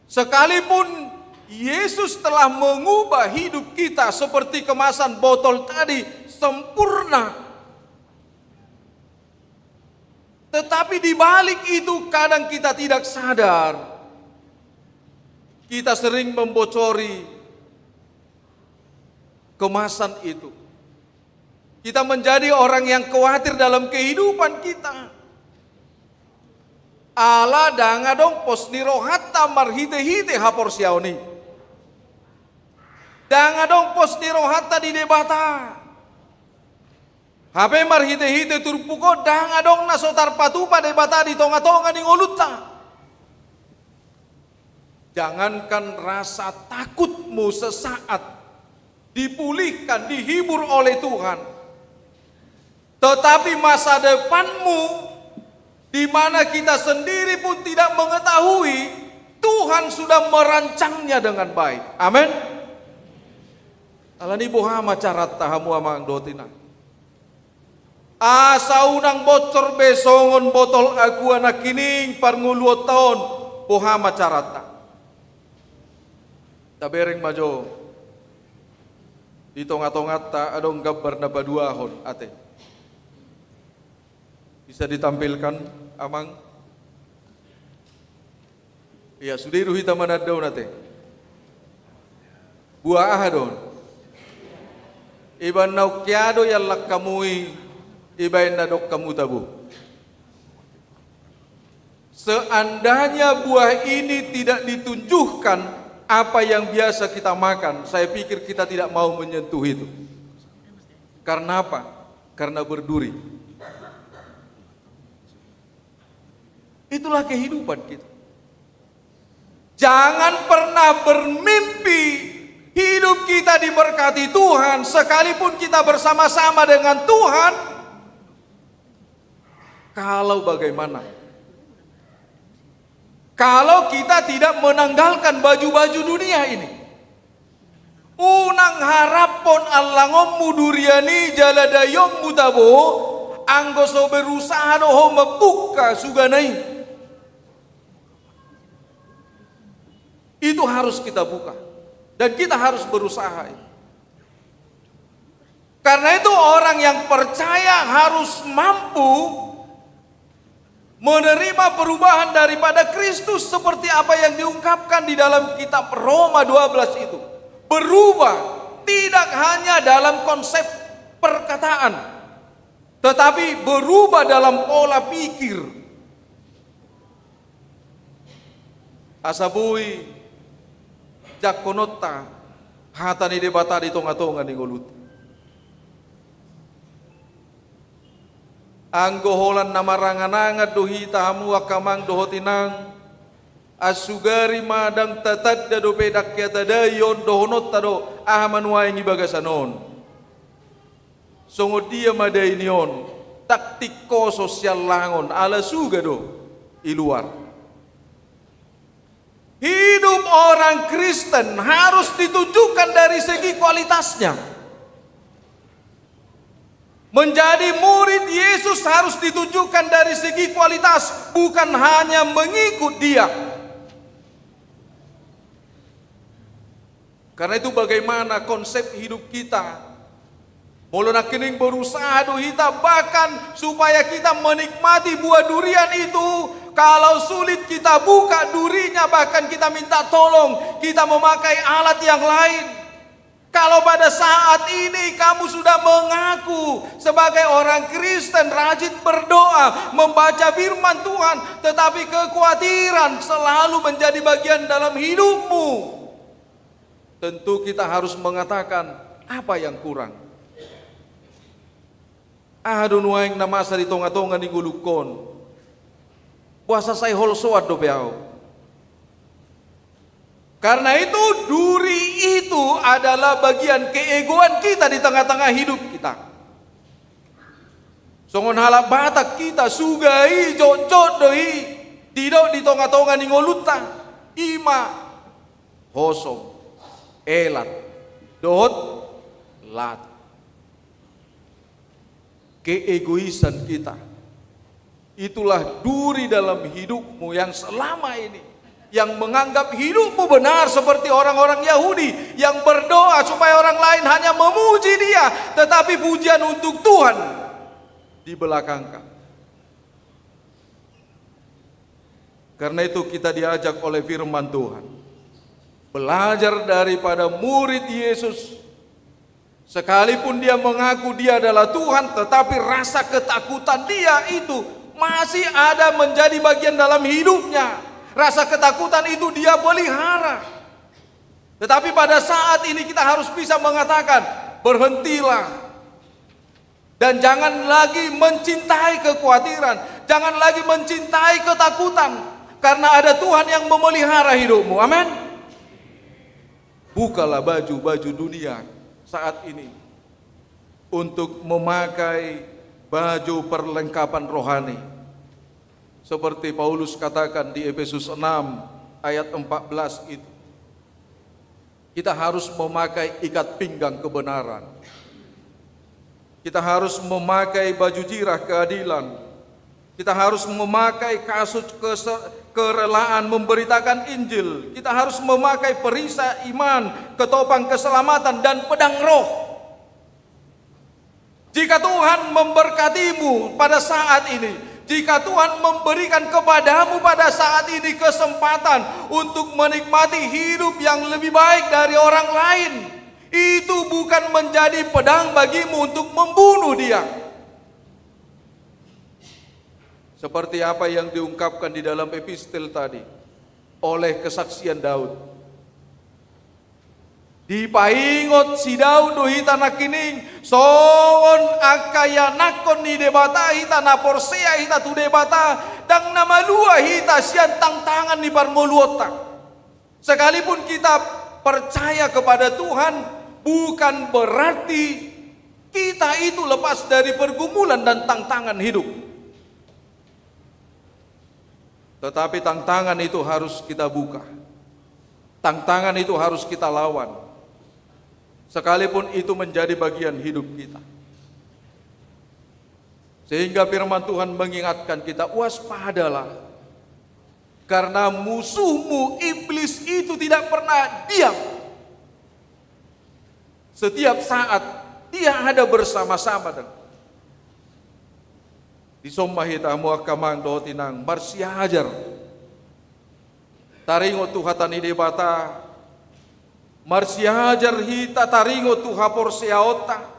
Sekalipun Yesus telah mengubah hidup kita seperti kemasan botol tadi sempurna, tetapi di balik itu kadang kita tidak sadar, kita sering membocori kemasan itu. Kita menjadi orang yang khawatir dalam kehidupan kita. Ala ndang adong pos ni rohanta marhite-hite haporseaon i. Ndang adong pos ni rohanta di Debata. Hape marhite-hite turpuk on ndang adong na so tarpatupa Debata di tonga-tonga ni ngolunta. Jangankan rasa takutmu sesaat dipulihkan, dihibur oleh Tuhan, tetapi masa depanmu, di mana kita sendiri pun tidak mengetahui, Tuhan sudah merancangnya dengan baik. Amin. Alani boha ma caranta hamu amang dohot inang? Asa unang bocor be songon botol aqua nangkining parngoluonta on, boha ma caranta? Tabereng ma jo. Di tonga-tonganta adong gambar na paduahon ate. Bisa ditampilkan, Amang? Ia, sude do hita mananda on ate. Buah aha do on? Ibaen na ungkea do iallak hamu i, ibaen na dok hamu tabo. Seandainya buah ini tidak ditunjukkan apa yang biasa kita makan, saya pikir kita tidak mau menyentuh itu. Karena apa? Karena berduri. Itulah kehidupan kita. Jangan pernah bermimpi hidup kita diberkati Tuhan, sekalipun kita bersama-sama dengan Tuhan. Kalau bagaimana? Kalau kita tidak menanggalkan baju-baju dunia ini. Unang haraphon allangonmu durian i jala daionmu tabo, anggo so berusaha do ho mambuka sugana i. Itu harus kita buka. Dan kita harus berusaha itu. Karena itu, orang yang percaya harus mampu menerima perubahan daripada Kristus seperti apa yang diungkapkan di dalam kitab Roma dua belas itu. Berubah tidak hanya dalam konsep perkataan, tetapi berubah dalam pola pikir. Asa boi jangkononta hata ni Debata di tonga-tonga ni ngolunta. Anggo holan na marangan-angan do hita, hamu angka amang dohot inang, asa sugari ma ndang tatanda dope, ndang hea tadai on dohononta do aha ma nuaeng i bagasan on. Songon dia ma dai ni on, taktik hoso sian langon, ala suga do i luar. Hidup orang Kristen harus ditunjukkan dari segi kualitasnya. Menjadi murid Yesus harus ditunjukkan dari segi kualitas, bukan hanya mengikut Dia. Karena itu, bagaimana konsep hidup kita? Molo nangkining berusaha do hita bahkan supaya kita menikmati buah durian itu, kalau sulit kita buka durinya, bahkan kita minta tolong, kita memakai alat yang lain. Kalau pada saat ini kamu sudah mengaku sebagai orang Kristen, rajin berdoa, membaca firman Tuhan, tetapi kekhawatiran selalu menjadi bagian dalam hidupmu, tentu kita harus mengatakan apa yang kurang. Aha do nuaeng na masa di tonga-tonga ni ngolungkon? Boasa sai holsoan dope ahu? Karena itu, duri itu adalah bagian keegoan kita di tengah-tengah hidup kita. Songon halak Batak hita, suga i jotjot do i didok di tonga-tonga ni ngolunta. I ma hosom, elat, dohot lat. Keegoisan kita. Itulah duri dalam hidupmu yang selama ini, yang menganggap hidupmu benar seperti orang-orang Yahudi yang berdoa supaya orang lain hanya memuji dia, tetapi pujian untuk Tuhan dibelakangkan. Karena itu, kita diajak oleh firman Tuhan belajar daripada murid Yesus. Sekalipun dia mengaku dia adalah Tuhan, tetapi rasa ketakutan dia itu masih ada menjadi bagian dalam hidupnya. Rasa ketakutan itu dia pelihara. Tetapi pada saat ini kita harus bisa mengatakan, "Berhentilah." Dan jangan lagi mencintai kekhawatiran, jangan lagi mencintai ketakutan, karena ada Tuhan yang memelihara hidupmu. Amin. Bukalah baju-baju dunia saat ini untuk memakai baju perlengkapan rohani. Seperti Paulus katakan di Efesus enam ayat empat belas itu, kita harus memakai ikat pinggang kebenaran. Kita harus memakai baju jirah keadilan. Kita harus memakai kasut kese-, kerelaan memberitakan Injil. Kita harus memakai perisai iman, ketopang keselamatan, dan pedang roh. Jika Tuhan memberkatimu pada saat ini, jika Tuhan memberikan kepadamu pada saat ini kesempatan untuk menikmati hidup yang lebih baik dari orang lain, itu bukan menjadi pedang bagimu untuk membunuh dia. Seperti apa yang diungkapkan di dalam epistel tadi oleh kesaksian Daud. Dipaingot si Daud do hita nangkining, songon angka ianakhon ni Debata hita, na porsea hita tu Debata, ndang na malua hita sian tangtangan ni parngoluonta. Sekalipun kita percaya kepada Tuhan, bukan berarti kita itu lepas dari pergumulan dan tantangan hidup. Tetapi tantangan itu harus kita buka. Tantangan itu harus kita lawan. Sekalipun itu menjadi bagian hidup kita. Sehingga firman Tuhan mengingatkan kita, "Waspadalah. Karena musuhmu iblis itu tidak pernah diam. Setiap saat dia ada bersama-sama dengan. Dison ma hita hamu angka amang dohot inang marsiajar taringot tu hata ni Debata, marsiajar hita taringot tu haporseaonta,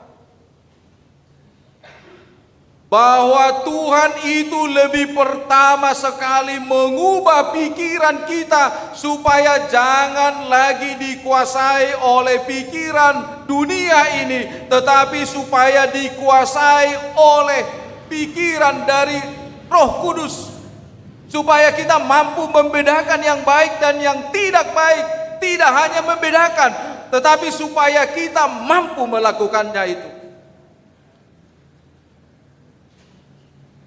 bahwa Tuhan itu lebih pertama sekali mengubah pikiran kita supaya jangan lagi dikuasai oleh pikiran dunia ini, tetapi supaya dikuasai oleh pikiran dari Roh Kudus, supaya kita mampu membedakan yang baik dan yang tidak baik. Tidak hanya membedakan, tetapi supaya kita mampu melakukannya itu.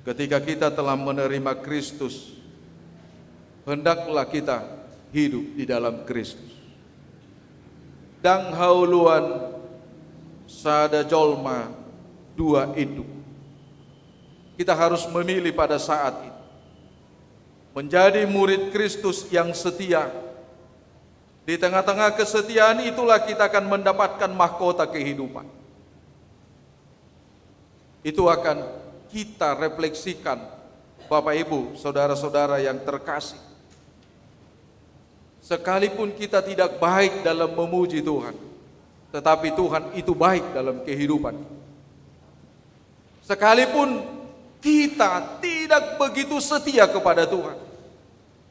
Ketika kita telah menerima Kristus, hendaklah kita hidup di dalam Kristus. Ndang haoloan sada jolma dua induk. Kita harus memilih pada saat itu. Menjadi murid Kristus yang setia. Di tengah-tengah kesetiaan itulah kita akan mendapatkan mahkota kehidupan. Itu akan kita refleksikan, Bapak, Ibu, saudara-saudara yang terkasih. Sekalipun kita tidak baik dalam memuji Tuhan, tetapi Tuhan itu baik dalam kehidupan. Sekalipun kita tidak begitu setia kepada Tuhan,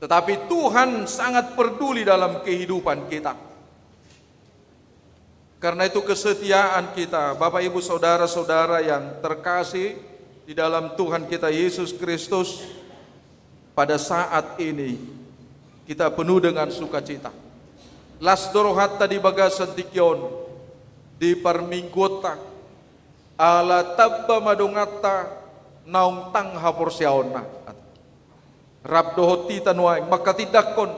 tetapi Tuhan sangat peduli dalam kehidupan kita. Karena itu, kesetiaan kita, Bapak, Ibu, saudara-saudara yang terkasih di dalam Tuhan kita Yesus Kristus, pada saat ini kita penuh dengan sukacita. Las do rohanta di bagasan tingki on, di parmingguonta, ala tamba ma donganta naung tang haporseaonna. Rap dohot hita nuaeng manghatindanghon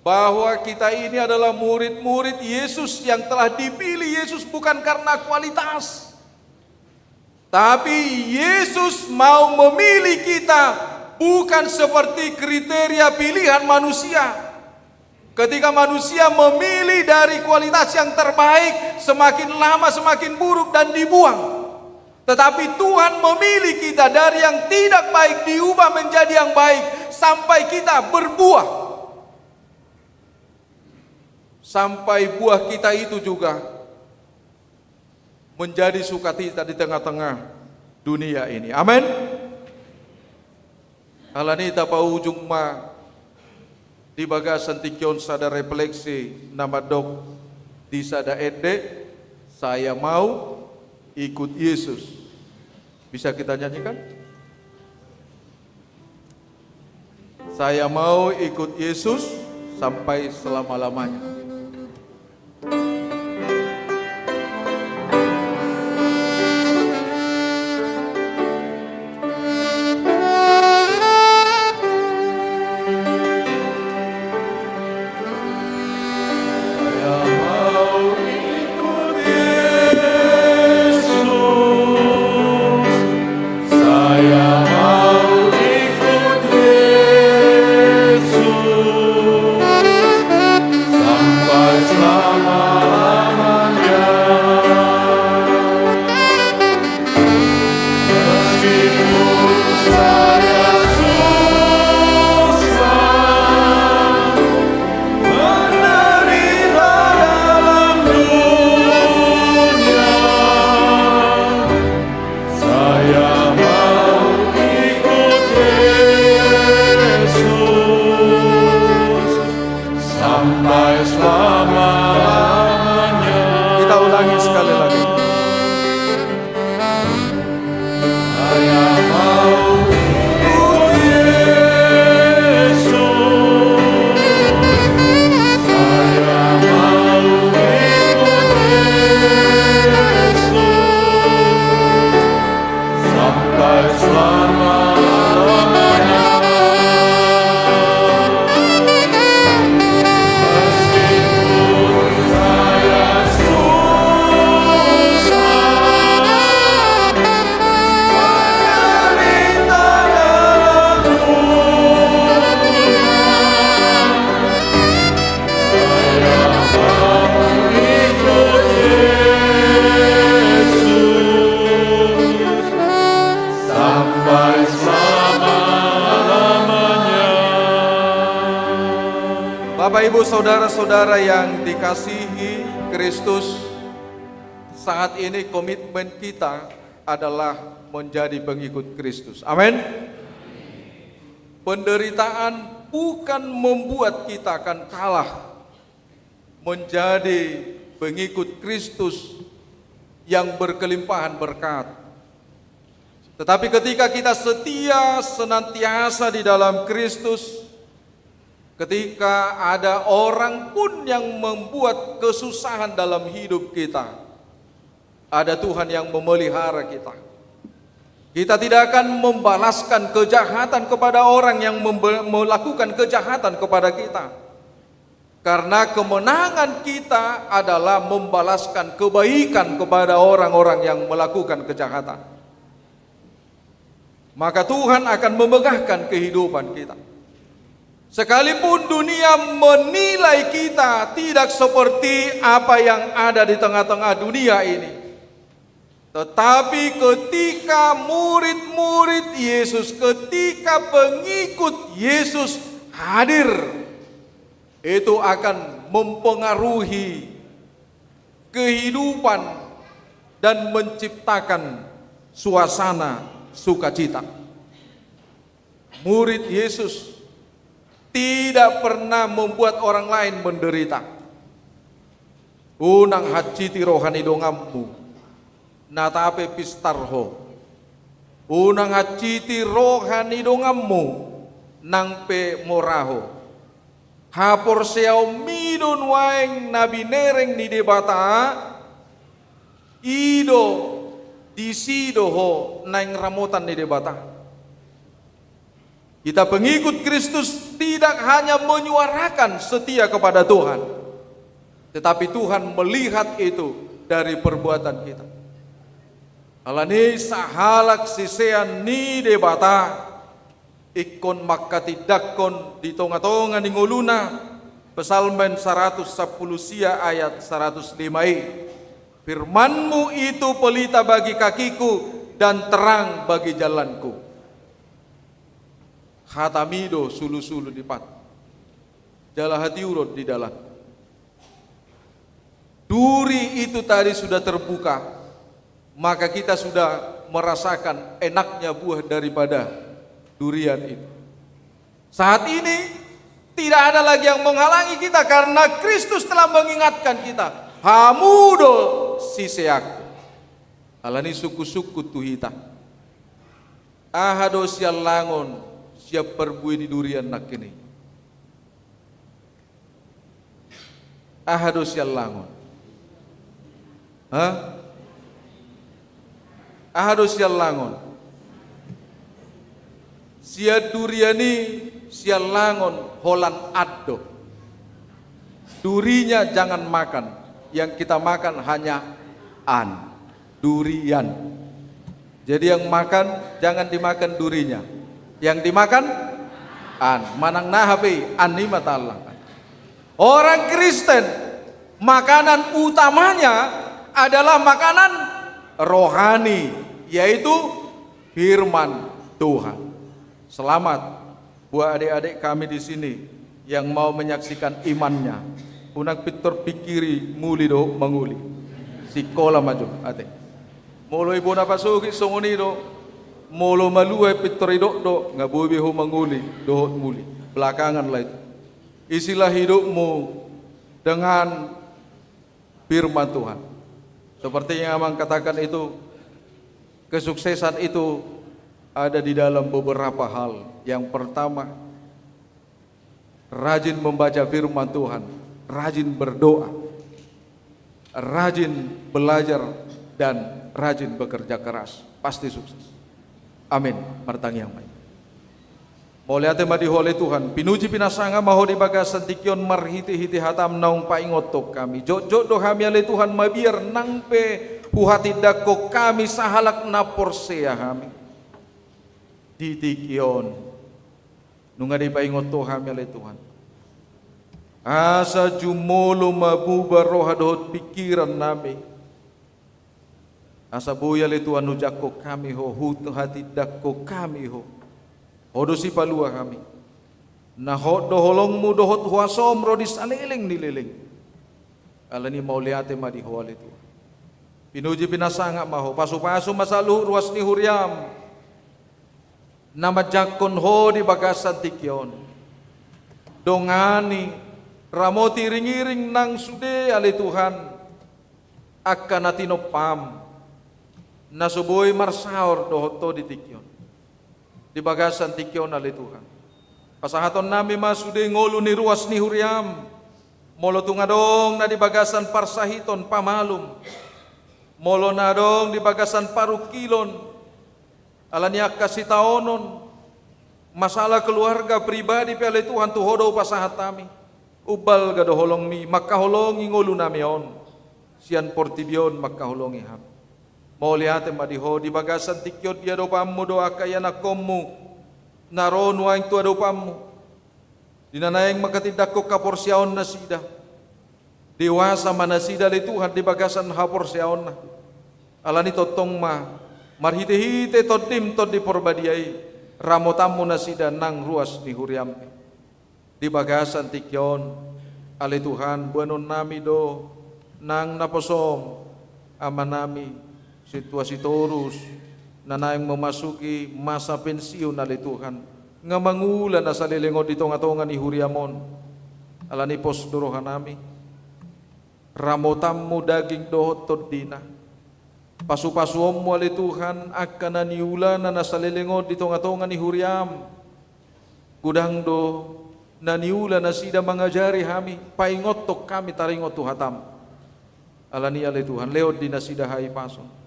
bahwa kita ini adalah murid-murid Yesus yang telah dipilih Yesus bukan karena kualitas. Tapi Yesus mau memilih kita bukan seperti kriteria pilihan manusia. Ketika manusia memilih dari kualitas yang terbaik, semakin lama semakin buruk dan dibuang. Tetapi Tuhan memilih kita dari yang tidak baik diubah menjadi yang baik sampai kita berbuah. Sampai buah kita itu juga menjadi sukacita di tengah-tengah dunia ini. Amin. Alani i tapaujung ma di bagasan tingki on sada refleksi na mandok di sada ende, "Saya mau ikut Yesus." Bisa kita nyanyikan? Saya mau ikut Yesus sampai selama-lamanya. Saya mau ikut Yesus sampai selama-lamanya. Meskipun saya susah menderita dalam dunia, saya mau ikut Yesus sampai selama-lamanya. Kita ulangi sekali lagi. Saya mau ikut Yesus. Saya mau ikut Yesus sampai selama-lamanya. Meskipun Ibu saudara-saudara yang dikasihi Kristus, saat ini komitmen kita adalah menjadi pengikut Kristus. Amin. Penderitaan bukan membuat kita akan kalah menjadi pengikut Kristus yang berkelimpahan berkat. Tetapi ketika kita setia senantiasa di dalam Kristus, ketika ada orang pun yang membuat kesusahan dalam hidup kita, ada Tuhan yang memelihara kita. Kita tidak akan membalaskan kejahatan kepada orang yang membe-, melakukan kejahatan kepada kita. Karena kemenangan kita adalah membalaskan kebaikan kepada orang-orang yang melakukan kejahatan. Maka Tuhan akan memegahkan kehidupan kita. Sekalipun dunia menilai kita tidak seperti apa yang ada di tengah-tengah dunia ini, tetapi ketika murid-murid Yesus, ketika pengikut Yesus hadir, itu akan mempengaruhi kehidupan dan menciptakan suasana sukacita. Murid Yesus tidak pernah membuat orang lain menderita. Unang hansit roha ni donganmu, nang pe pistar ho. Unang hansit roha ni donganmu, nang pe mora ho. Haporseaonmi do nuaeng na binereng ni Debata, i do, disi do ho naeng ramotan ni Debata. Kita pengikut Kristus tidak hanya menyuarakan setia kepada Tuhan, tetapi Tuhan melihat itu dari perbuatan kita. Alani i sahalak sisean ni Debata, ingkon manghatindanghon di tonga-tonga ni ngoluna, Psalmen saratus sampulu sia ayat saratus lima i, "Firman-Mu itu pelita bagi kakiku dan terang bagi jalanku." Hatami do sulu-sulu ni patku, jala hatiuron di dalanku. Duri itu tadi sudah terbuka, maka kita sudah merasakan enaknya buah daripada durian itu. Saat ini tidak ada lagi yang menghalangi kita karena Kristus telah mengingatkan kita, "Hamu do siseanku." Alani i sungkun-sungkun tu hita. Aha do siallangon sian parbue ni durian nangkin i? Aha do siallangon? Ha? Aha do siallangon? Sian durian i siallangon holan an do. Durinya jangan makan, yang kita makan hanya an. Durian. Jadi yang makan, jangan dimakan durinya. Yang dimakan an. Manang na hape i, an i ma taallang. Orang Kristen, makanan utamanya adalah makanan rohani, yaitu firman Tuhan. Selamat buat adik-adik kami di sini yang mau menyaksikan imannya. Unang pintor pikiri muli dohot mangoli. Sikola ma jo, ate. Molo ibana pasogit songon i do, molo malua pintor idok do, nga boi be ho mangoli dohot muli. Belakangan lah itu. Isilah hidupmu dengan firman Tuhan. Seperti yang Amang katakan itu, kesuksesan itu ada di dalam beberapa hal. Yang pertama, rajin membaca firman Tuhan, rajin berdoa, rajin belajar, dan rajin bekerja keras. Pasti sukses. Amin. Martangiang ma hita. Mauliate ma di Ho ale Tuhan, pinuji pinasanga ma Ho di bagasan tingki on marhite-hite hataM naung paingothon hami. Jotjot do hami ale Tuhan mabiar nang pe huhatindangkon hami sahalak na porsea hami di tingki on. Nunga dipaingot Ho hami ale Tuhan, asa jumolo ma bubar roha dohot pingkiran nami. Asa boi ale Tuhan hujangkon hami Ho, huhatindangkon hami Ho. Ho do sipalua hami. Na hot do holongmu dohot huasom ro di saleleng ni leleng. Alani mauliate ma di Ho ale Tuhan. Pinuji pinasangap ma Ho, pasupasu ma saluhut ruas ni huriam na manjangkon Ho di bagasan tingki on. Dongani, ramoti iring-iring nang sude ale Tuhan, angka na tinompam na so boi marsaor dohot Ho di tingki on. Di bagasan tingki on ale Tuhan, pasahatonnami ma sude ngolu ni ruas ni huriam. Molo tung adong na di bagasan parsahiton, pamalum. Molo na adong di bagasan parungkilon, alani angka sitaonon, masalah keluarga, pribadi pe ale Tuhan, tu Ho do pasahat hami. Umbalga do holongmi mangkaholongi ngolunami on, sian portibi on mangkaholongi hami. Mauliate ma di Ho, di bagasan tingki on diadopanmu do angka ianakkonmu na ro nuaeng tu adopanmu, di na naeng mangkatindangkon haporseaonnasida. Dewasa ma nasida ale Tuhan di bagasan haporseaonna. Alani tongtong ma, marhite-hite Tondim, Tondi Porbadia i, ramotanmu nasida nang ruas ni huriam pe. Di bagasan tingki on ale Tuhan, boanonnami do nang naposom amanami Sintua Sitorus, na naeng memasuki masa pensiun ale Tuhan. Nga mangula na saleleng on di tonga-tonga ni huriam on. Alani pos do rohanami, ramotanmu daging dohot tondina. Pasu-pasuonmu ale Tuhan angka na niulana na saleleng on di tonga-tonga ni huriam. Godang do na niula nasida mangajari hami, paingothon hami taringot tu hatam. Alani ale Tuhan, lehon di nasida hahipason.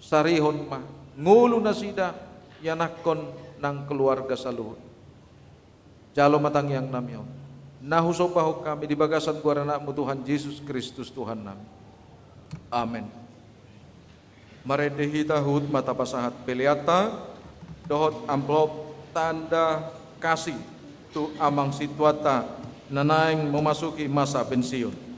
Sarihon ma ngolunasida, ianakkon nang keluarga saluhut. Jalo ma tangiangnami on, na husombahon hami di bagasan goar ni Anakmu Tuhan Jesus Kristus Tuhannami. Amen. Marende hita, huhut ma tapasahat peleanta dohot amplop tanda kasih tu amang sintuanta na naeng memasuki masa pensiun.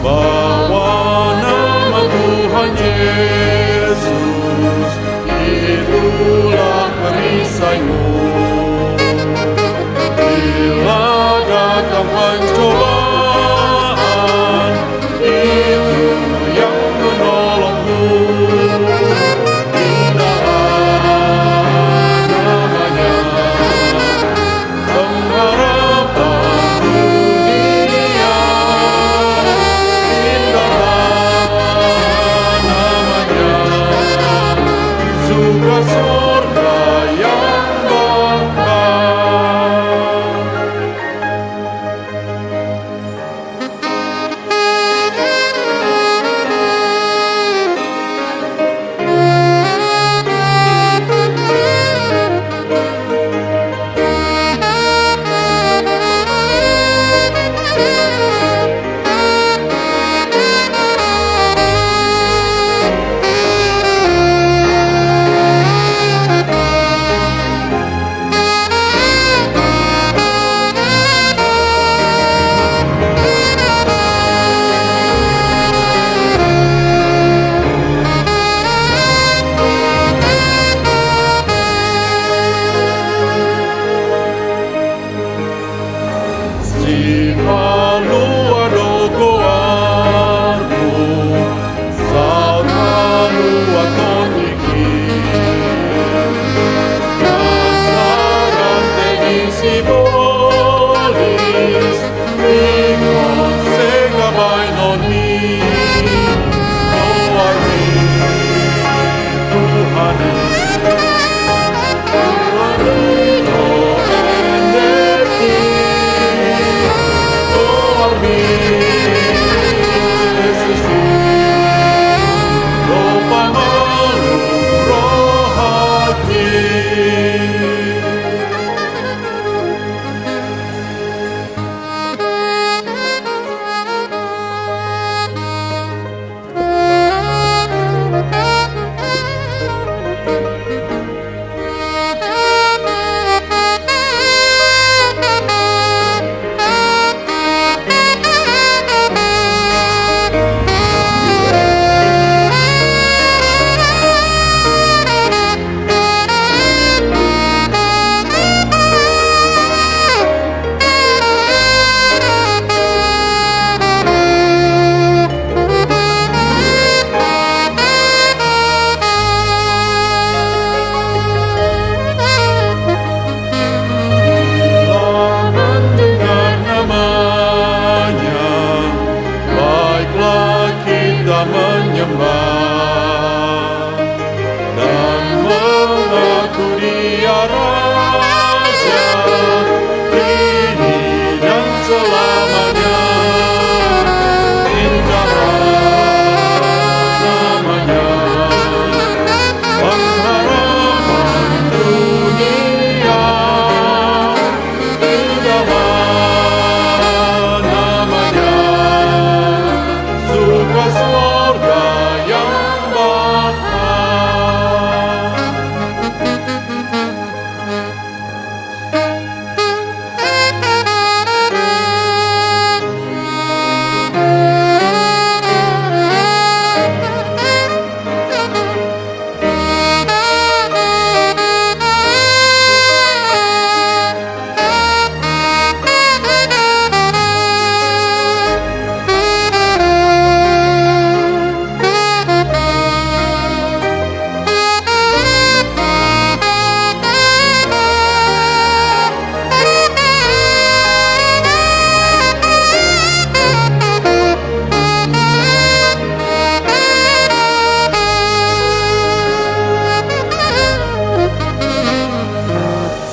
Bawa nama Tuhan Yesus, itulah perisaimu. Bila datang pencobaan, itu yang menolongmu. Indahlah namanya. Pengharapan dunia, indahlah namanya, surga, surga yang Menyembah dan mengaku Dia Raja, kini dan selamanya. Indahlah nama-Nya, pengharapan dunia. Indahlah nama-Nya, surga sorga yang bakal.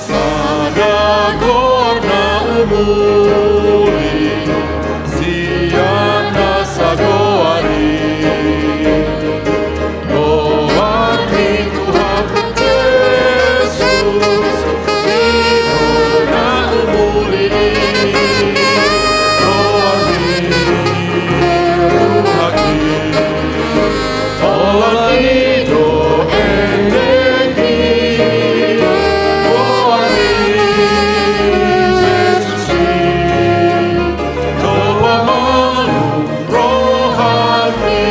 Sada goar na umuli sian na sagoar i. Goar ni Tuhan Jesus, i do na umuli, goar ni Tuhan i. Holan i do endek i, goar ni Jesus i, do pamalum rohangki.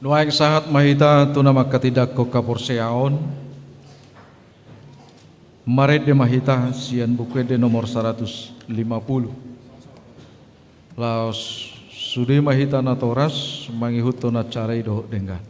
Nuaeng sahat ma hita tu na manghatindanghon haporseaon. Marende ma hita sian Buku Ende nomor saratus lima pulu. Laos sude ma hita natoras mangihuthon acara i dohot denggan.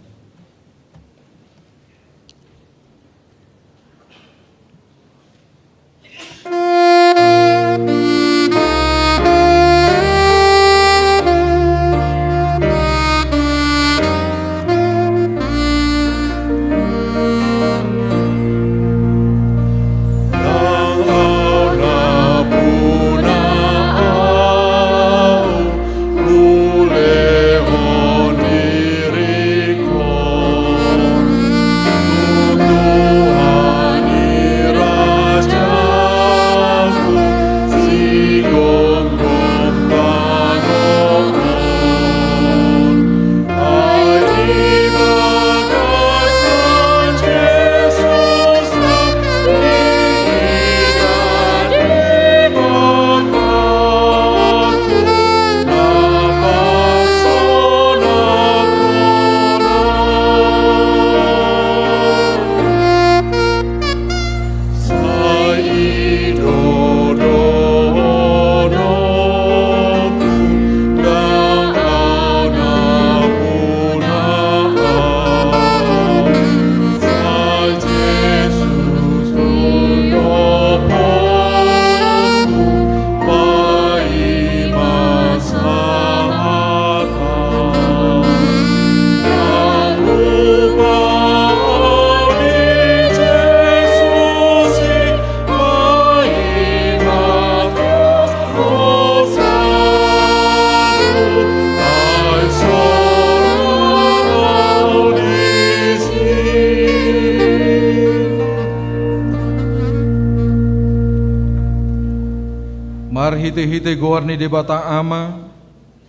Hite-hite goar ni Debata Ama,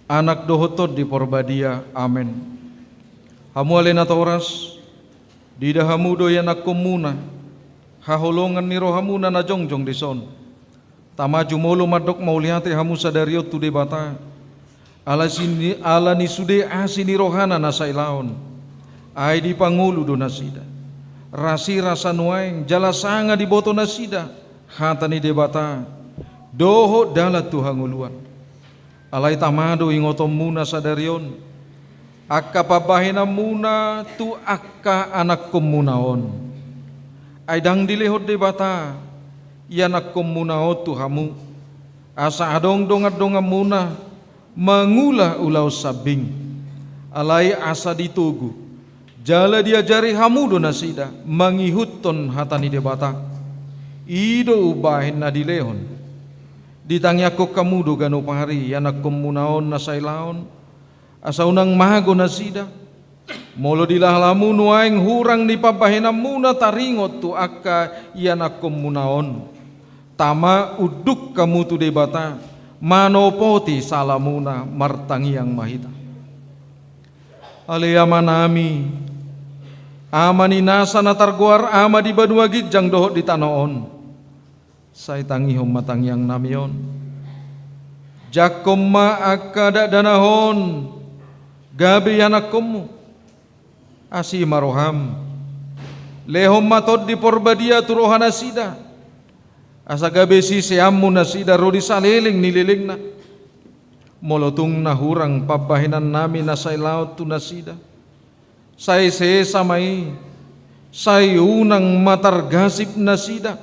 Anak dohot Tondi Porbadia. Amen. Hamu ale natoras, diida hamu do ianakkonmuna haholongan ni rohamuna na jongjong dison. Tama, jumolo mandok mauliate hamu sadari on tu Debata, ala sini, ala ni sude asi ni rohana na sailaon. Ai dipangolu do nasida, rasirasa nuaeng jala sanga diboto nasida hata ni Debata dohot dalan tu hangoluan. Alai tama do ingotonmuna sadari on angka pambahenanmuna tu angka anakkonmuna on. Ai ndang dilehon Debata ianakkonmuna on tu hamu asa adong dongan-donganmuna mangula ulaon sambing, alai asa ditogu jala diajari hamu do nasida mangihuthon hata ni Debata. I do umbahen na dilehon. Ditangiangkon hamu do ganup ari ianakkonmuna on na sailaon, asa unang mago nasida. Molo dilahahamu nuaeng hurang ni pambahenanmuna taringot tu angka ianakkonmuna on, tama unduk hamu tu Debata manopoti salamuna. Martangiang ma hita. Ale Amanami, Ama ni nasa na targoar Ama di banua ginjang dohot di tano on, sai tangihon ma tangiangnami on. Jangkon ma angka dakdanak on gabe ianakkonmu. Asi ma roham. Lehon ma Tondi Porbadia tu rohanasida, asa gabe siseanmu nasida ro di saleleng ni lelengna. Molo tung na hurang pambahenannami na sailaon tu nasida, sai sesa ma i, sai unang ma targasip nasida,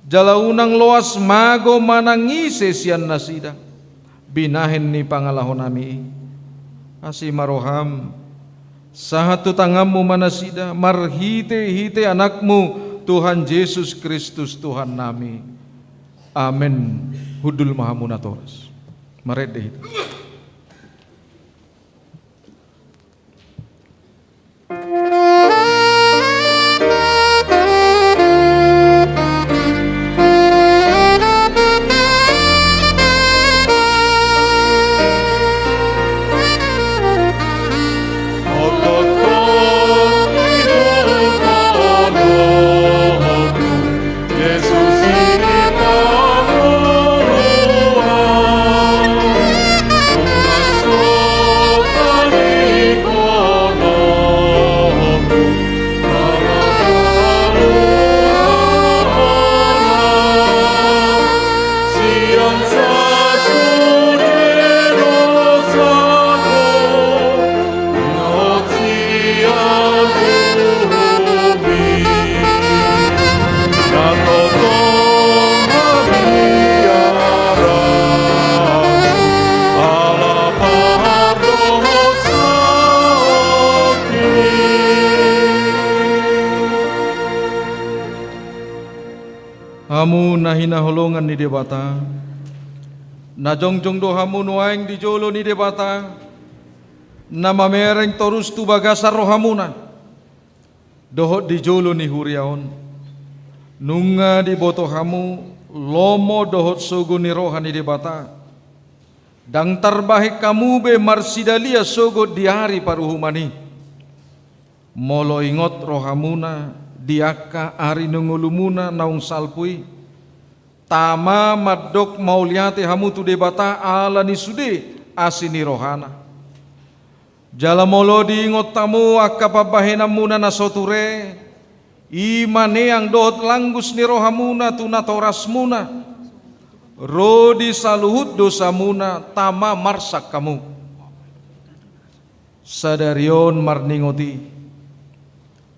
jala unang loas mago manang ise sian nasida binahen ni pangalahonami i. Asi ma roham, sahat tu tanganmu ma nasida marhite-hite Anakmu, Tuhan Jesus Kristus Tuhannami. Amen. Hundul ma hamu natoras. Marende hita. Hamu na hinaholongan ni Debata, na jongjong do hamu nuaeng di jolo ni Debata, na mamereng torus tu bagasan rohamuna dohot di jolo ni huria on. Nunga diboto hamu lomo dohot sogo ni roha ni Debata. Ndang tarbahen hamu be marsidalia sogot di ari paruhuman i. Molo ingot rohamuna di angka ari ni ngolumuna naung salpu i, tama mandok mauliate hamu tu Debata ala ni sude asi ni rohana. Jala molo diingot hamu angka pambahenanmuna na so ture, i ma neang dohot langgus ni rohamuna tu natorasmuna, ro di saluhut dosamuna, tama marsak hamu. Sadari on marningot i,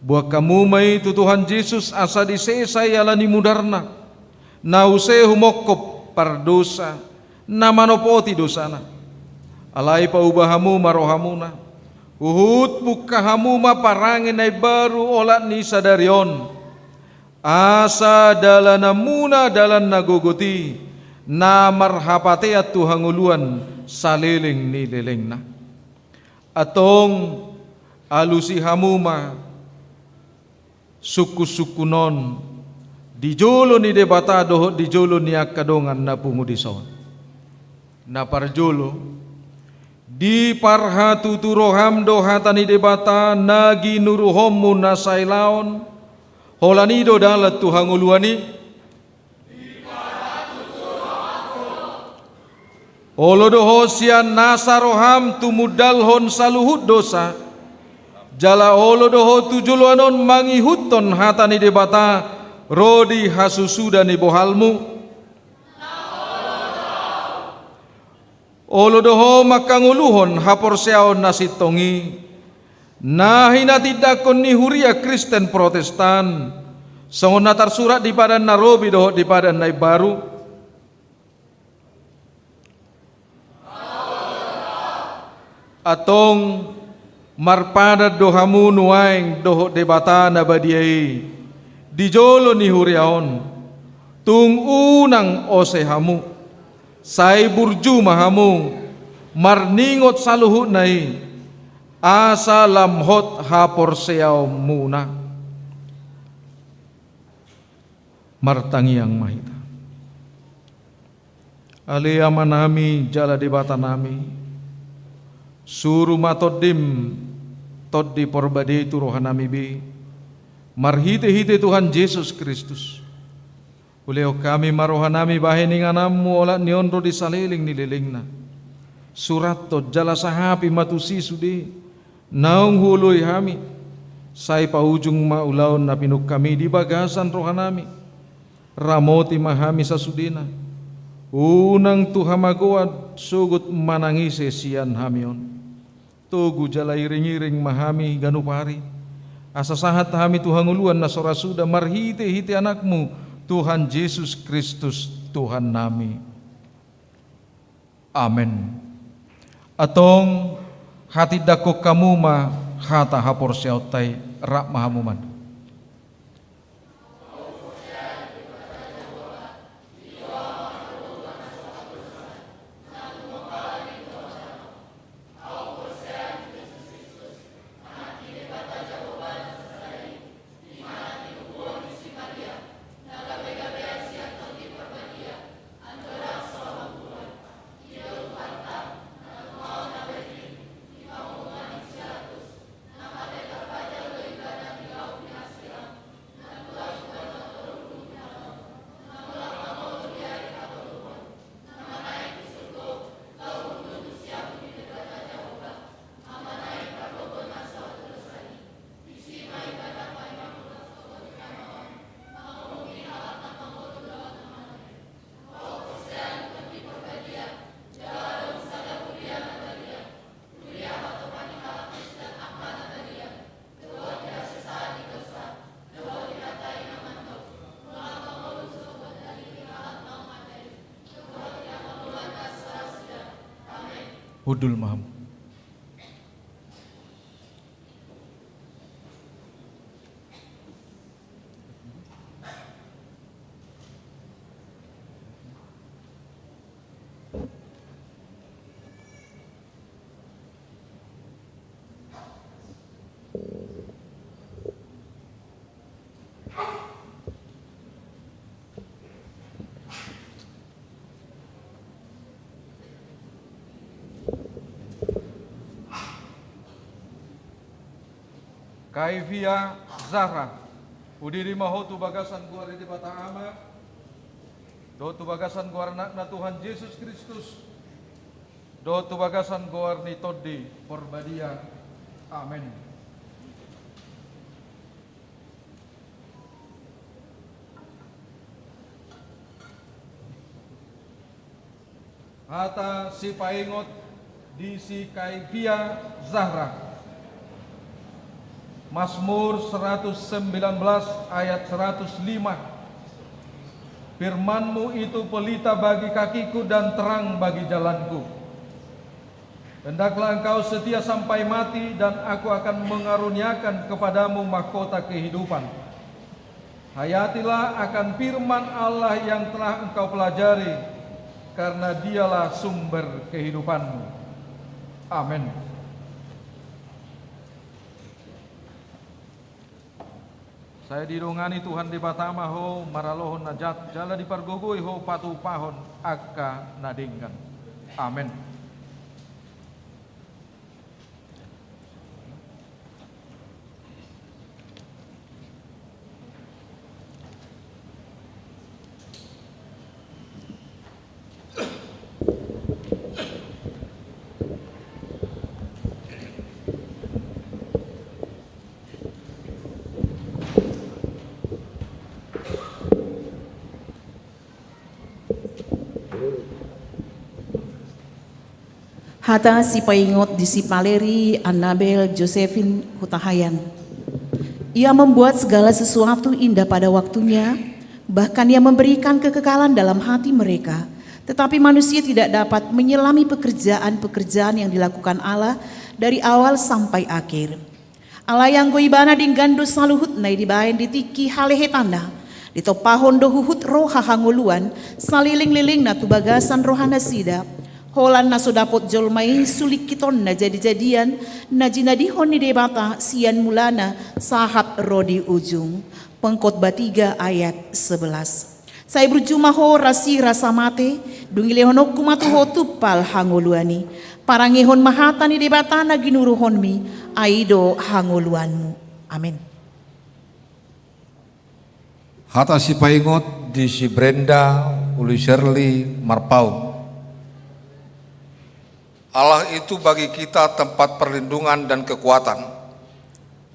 boan hamu ma i tu Tuhan Jesus asa disesa i ala ni mudarna, na use humongkop pardosa, na manopoti dosana. Alai pauba hamu ma rohamuna, huhut bungka hamu ma parange na imbaru olat ni sadari on, asa dalananmuna dalan na gogot i, na marhapatean tu hangoluan saleleng ni lelengna. Antong, alusi hamu ma sungkun-sungkun on di jolo ni Debata dohot di jolo ni angka dongan na pungu dison. Na parjolo, diparhatutu roham do hata ni Debata na ginuruhonmu na sailaon, holan i do dalan tu hangoluan i. Olo do ho sian nasa roham tumundalhon saluhut dosa, jala olo do ho tu joloan on mangihuthon hata ni Debata ro di hasusuda ni bohalmu. Olo do ho manghangoluhon haporseaon na sintong i, na hinatindangkon ni huria Kristen Protestan, songon na tarsurat di Padan na Robi dohot di Padan na Imbaru. Antong marpadan do hamu nuaeng dohot Debata na badia i di jolo ni huria on, tung unang ose hamu, sai burju ma hamu marningot saluhutna i, asa lam hot haporseaonmuna. Martangiang ma hita. Ale Amanami jala Debatanami, suru ma Tondim, Tondi Porbadia i tu rohanami be, marhitehite Tuhan Jesus Kristus. Ulehon hami ma rohanami bahen ingananmu olat ni on ro di saleleng ni lelengna. Surathon jala sahapi ma tusi sude naung huoloi hami, sai paujung ma ulaon na pinungka i di bagasan rohanami. Ramoti ma hami sasudena, unang tu hamagoan sogot manang ise sian hami on. Togu jala iringiring ma hami ganup ari, asa sahat hami tu hangoluan na so ra suda marhitehite Anakmu, Tuhan Jesus Kristus, Tuhannami. Amen. Antong hatindangkon hamu ma hata haporseaonta i, rap ma hamu mandok. Hundul ma hamu. Kaifia Zahra, hudiri ma ho tu bagasan goar ni Debata Ama, dohot tu bagasan goar Anakna Tuhan Jesus Kristus, dohot tu bagasan goar ni Tondi Porbadia. Amen. Hata sipaingot di si Kaifia Zahra. Mazmur seratus sembilan belas ayat seratus lima. Firman-Mu itu pelita bagi kakiku dan terang bagi jalanku. Hendaklah engkau setia sampai mati, dan Aku akan mengaruniakan kepadamu mahkota kehidupan. Hayatilah akan firman Allah yang telah engkau pelajari, karena Dialah sumber kehidupanmu. Amin. Sai didongani Tuhan Debata ma ho maralohon na jat, jala dipargogoi ho patupahon angka na denggan. Amen. Hata sipaingot di si Valeri Annabel Josephine Hutahayan. Ia membuat segala sesuatu indah pada waktunya, bahkan ia memberikan kekekalan dalam hati mereka. Tetapi manusia tidak dapat menyelami pekerjaan-pekerjaan yang dilakukan Allah dari awal sampai akhir. Alai anggo Ibana denggan do saluhutna i dibaen di tingki halehetanna, ditompahon do huhut roha hangoluan salelenglelengna tu bagasan rohanasida, holan na so dapot jolma i sulingkitonna jadijadian na jinadihon ni Debata sian mulana sahat ro di ujung. Pengkhotbah tiga ayat sebelas. Sai burju ma ho rasirasa mate, dung ilehononku ma tu ho tumpal hangoluan i. Parangehon ma hata ni Debata na ginuruhonmi, ai i do hangoluanmu. Amen. Hata sipaingot di si Brenda Uli Sherly Marpaung. Allah itu bagi kita tempat perlindungan dan kekuatan.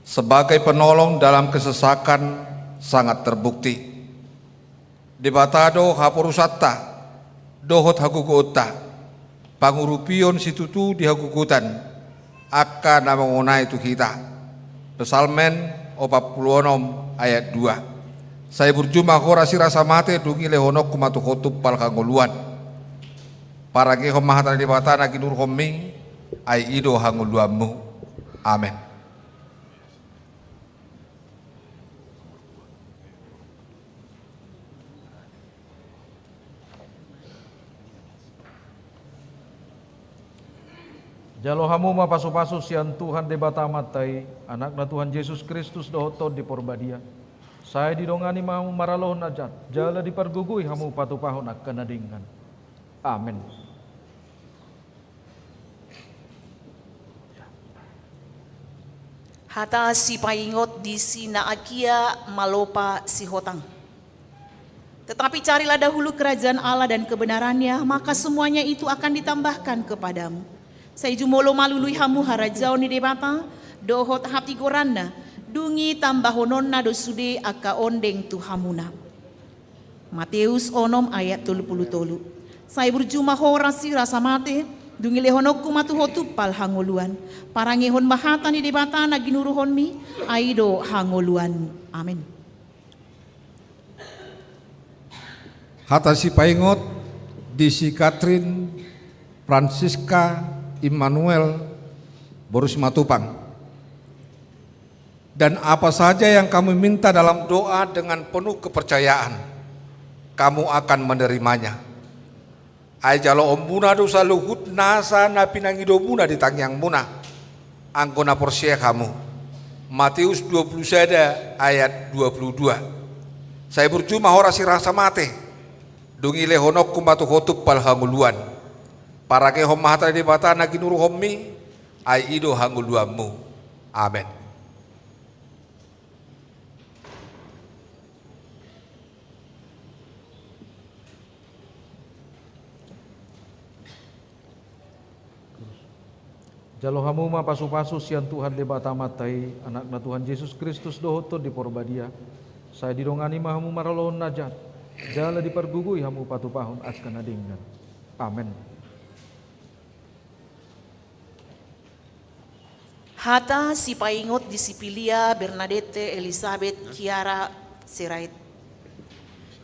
Sebagai penolong dalam kesesakan sangat terbukti. Debata do haporusanta dohot hagogoonta, pangurupion situtu di hagogotan angka na mangonai tu hita. Psalmen opat pulu onom ayat dua. Sai burju ma ho rasirasa mate, dung ilehononku ma tu ho tumpal hangoluan. Parangehon ma hata ni Debata na ginuruhonmi, ai i do hangoluanmu. Amen. Jalo hamu ma pasupasu sian Tuhan Debata Amanta i, Anakna Tuhan Jesus Kristus dohot Tondi Porbadia. Sai didongani ma hamu maralohon na jat, jala dipargogoi hamu patupahon angka na denggan. Amen. Hata sipaingot di si Naakia Malopa Sihotang. Tetapi carilah dahulu kerajaan Allah dan kebenarannya, maka semuanya itu akan ditambahkan kepadamu. Sai jumolo ma lului hamu harajaon ni Debata dohot hatigoranna, dung i tambahononna do sude angka ondeng tu hamuna. Mateus onom ayat tolu pulu tolu. Sai burju ma ho rasirasa mate, dung ilehononku ma tu ho tumpal hangoluan. Parangehon ma hata ni Debata na ginuruhonmi, ai i do hangoluanmu. Amen. Hata sipaingot di si Katrin Francisca Immanuel boru Simatupang. Dan apa saja yang kamu minta dalam doa dengan penuh kepercayaan, kamu akan menerimanya. Ai jaloonmuna do saluhut nasa na pinangidomuna di tangiangmuna, anggo na porsea hamu. Mateus dua pulu sada ayat dua pulu dua. Sai burju ma ho rasirasa mate, dung ilehononku ma tu ho tumpal hangoluan. Parangehon ma hata ni Debata na ginuruhonmi, ai i do hangoluanmu. Amen. Jalo hamu ma pasupasu sian Tuhan Debata Amanta i, Anakna Tuhan Jesus Kristus dohot Tondi Porbadia. Sai didongani ma hamu maralohon na jat, jala dipargogoi hamu patupahon angka na denggan. Amen. Hata sipaingot di si Pilia Bernadette Elizabeth Kiara Sirait.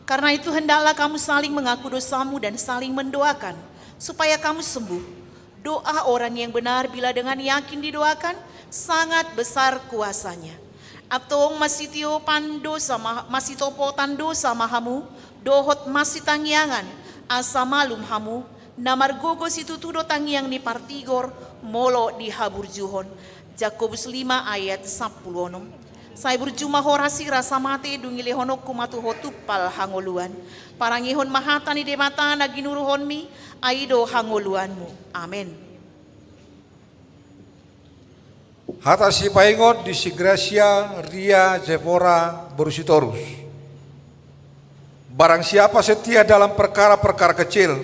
Karena itu, hendaklah kamu saling mengaku dosamu dan saling mendoakan, supaya kamu sembuh. Doa orang yang benar bila dengan yakin didoakan, sangat besar kuasanya. Antong masitopotan dosa ma-, masitopotan dosa ma hamu, dohot masitangiangan, asa malum hamu, na margogo situtu do tangiang ni partigor, molo dihaburjuhon. Jakobus lima ayat sampulu onom. Sai burju ma ho rasi rasa mate, dung i lehononku ma tu ho tumpal hangoluan. Parangehon ma hata ni Debata na ginuruhonmi, ai i do hangoluanmu. Amen. Hata sipaingot di si Gracia Ria Zevora boru Sitorus. Barang siapa setia dalam perkara-perkara kecil,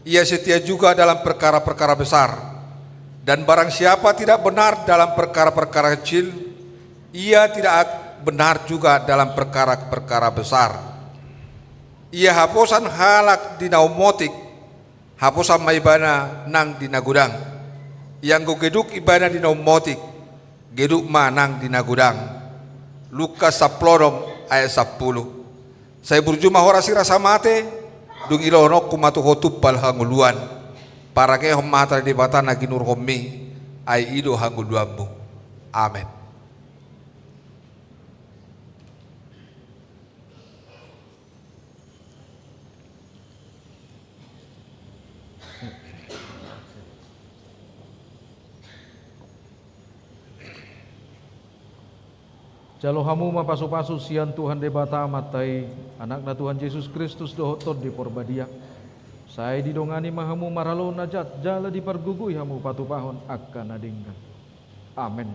ia setia juga dalam perkara-perkara besar. Dan barang siapa tidak benar dalam perkara-perkara kecil, ia tidak benar juga dalam perkara-perkara besar. Ia haposan halak di na ummotik, haposan ma ibana nang di na godang. Ianggo geduk ibana di na ummotik, geduk ma nang di na godang. Lukas sampulu onom ayat sampulu. Sai burju ma ho rasi rasa mate, dung i lehononku ma tu ho tumpal hangoluan. Parangehon ma hata ni Debata na ginuruhonmi, ai i do hangoluanmu. Amen. Jalo hamu ma pasupasu sian Tuhan Debata Amanta i, Anakna Tuhan Jesus Kristus dohot Tondi Porbadia. Sai didongani ma hamu maralohon na jat, jala dipargogoi hamu patupahon angka na denggan. Amen.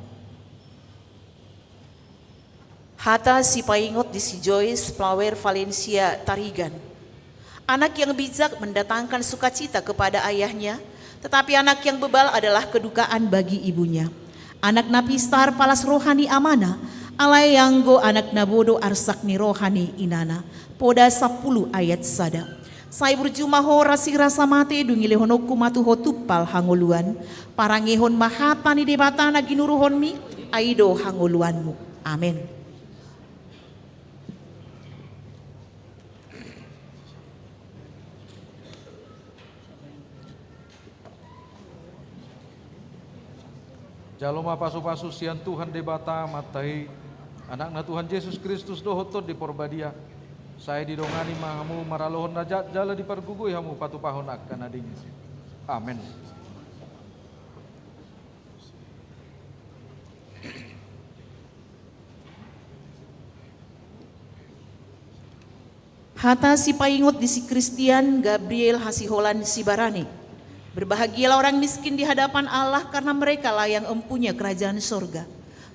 Hata sipaingot di si Joyce Flower Valencia Tarigan. Anak yang bijak mendatangkan sukacita kepada ayahnya, tetapi anak yang bebal adalah kedukaan bagi ibunya. Anak na pistar palas roha ni amana, alai anggo anak na bodo arsak ni roha ni inana. Poda sampulu ayat sada. Sai burju ma ho rasi rasa mate, dung i lehononku ma tu ho tumpal hangoluan. Parangehon ma hata ni Debata na ginuruhonmi, ai i do hangoluanmu. Amen. Jalo ma pasupasu sian Tuhan Debata Amanta i, Anakna Tuhan Jesus Kristus dohot Tondi Porbadia. Sai didongani ma hamu maralohon na jat, jala dipargogoi hamu patupahon angka na denggan. Amen. Hata sipaingot di si Christian Gabriel Hasiholan Sibarani. Berbahagialah orang miskin di hadapan Allah, karena merekalah yang empunya kerajaan sorga.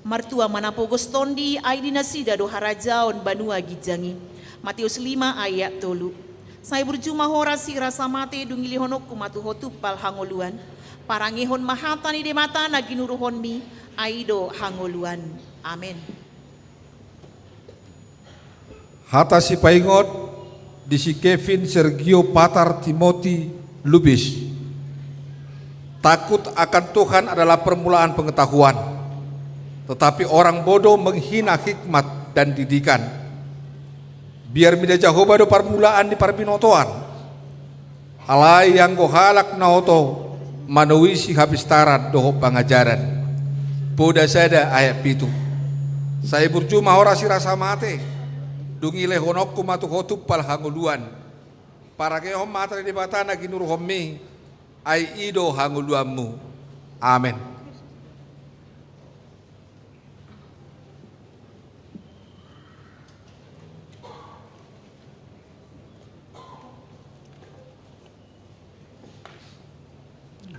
Martua ma na pogos tondi, ai di nasida do harajaon banua ginjang i. Matius lima ayat tolu. Sai burju ma ho rasi rasa mate, dung i lehononku ma tu ho tumpal hangoluan. Parangehon ma hata ni Debata na ginuruhonmi, ai i do hangoluan. Amen. Hata sipaingot di si Kevin Sergio Patar Timothy Lubis. Takut akan Tuhan adalah permulaan pengetahuan, tetapi orang bodoh menghina hikmat dan didikan. Biar mida Jahowa do parmulaan ni parbinotoan, alai anggo halak na oto manoisi hapistaran dohot pangajaran. Poda sada ayat pitu. Sai burju ma ho rasi rasa mate, dung i lehononku ma tu ho tumpal hangoluan. Parangehon ma hata ni Debata na ginuruhonmi, ai i do hangoluanmu. Amen.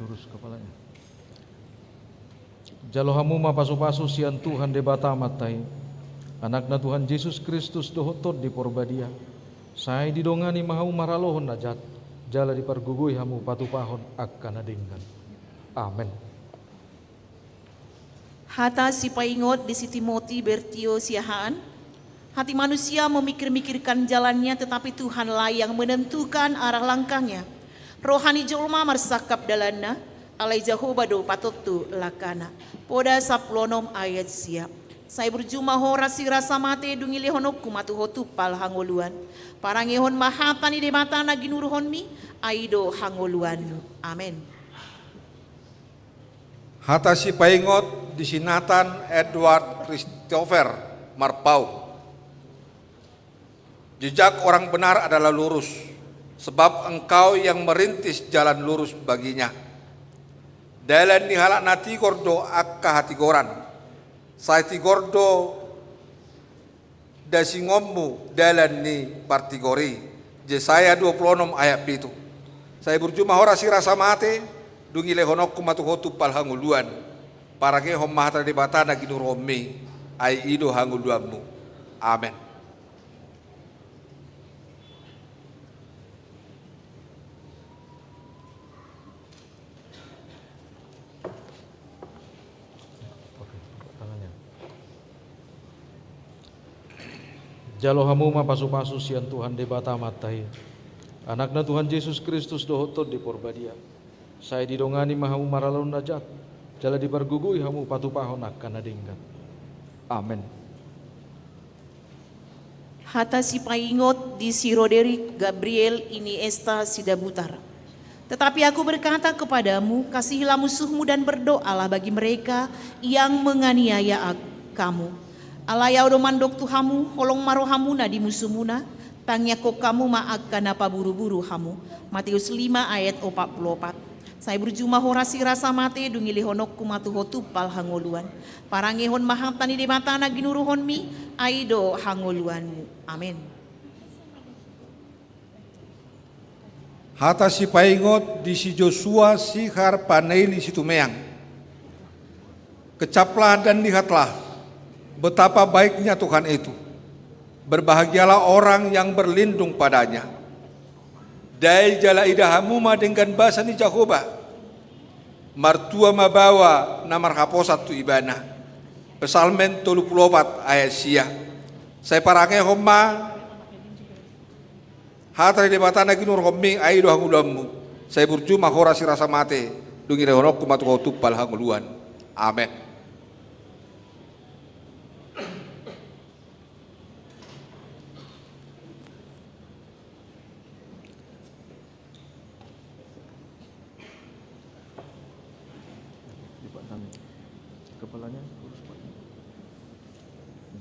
Lurus kepalanya. Jalo hamu ma pasupasu sian Tuhan Debata Amanta i, Anakna Tuhan Jesus Kristus dohot Tondi Porbadia. Sai didongani ma hamu maralohon na jat, jala dipargogoi hamu patupahon angka na denggan. Amen. Hata sipaingot di si Timothy Bertio Siahaan. Hati manusia memikir-mikirkan jalannya, tetapi Tuhanlah yang menentukan arah langkahnya. Roha ni jolma marsangkap dalanna, alai Jahowa do patontu langkahna. Poda sampulu onom ayat sia. Sai burju ma ho rasi rasa mate, dung i lehononku ma tu ho tumpal hangoluan. Parangehon ma hata ni Debata na ginuruhonmi, ai i do hangoluanmu. Amen. Hata sipaingot di si Nathan Edward Christopher Marpaung. Jejak orang benar adalah lurus, sebab Engkau yang merintis jalan lurus baginya. Dalan ni halak na tigor do angka hatigoran, sai tigor do dasingonmu dalan ni partigor i. Jesaya dua pulu onom ayat pitu. Sai burju ma ho rasirasa mate, dung ilehononku ma tu ho tumpal hangoluan. Parangehon ma hata ni Debata na ginuruhonmi, ai i do hangoluanmu. Amen. Jalo hamu ma pasupasu sian Tuhan Debata Amanta i, Anakna Tuhan Jesus Kristus dohot Tondi Porbadia. Sai didongani ma hamu maralohon na jat, jala dipargogoi hamu patupahon angka na denggan. Amen. Hata sipaingot di si Roderick Gabriel Iniesta Sidabutar. Tetapi aku berkata kepadamu, kasihilah musuhmu dan berdoalah bagi mereka yang menganiaya ak-, kamu. Alai ahu do mandok tu hamu, holong ma rohamuna di musuhmuna, tangiangkon hamu ma angka na paburuburu hamu. Matius lima ayat opat pulu opat. Sai burju ma ho rasirasa mate, dung ilehononku ma tu ho tumpal hangoluan. Parangehon ma hata ni Debata na ginuruhonmi, ai i do hangoluanmu. Amen. Hata sipaingot di si Josua Sihar Paneili Situmeang. Kecaplah dan lihatlah betapa baiknya Tuhan itu. Berbahagialah orang yang berlindung pada-Nya. Dai jala ida hamu ma denggan basa ni Jahowa. Martua ma baoa na marhaposan tu Ibana. Psalmen tolu pulu opat ayat sia. Sai parangehon ma hata ni Debata na ginuruhonmi, ai i do hangoluanmu. Sai burju ma ho rasirasa mate, dung ilehononku ma tu ho tumpal hangoluan. Amen.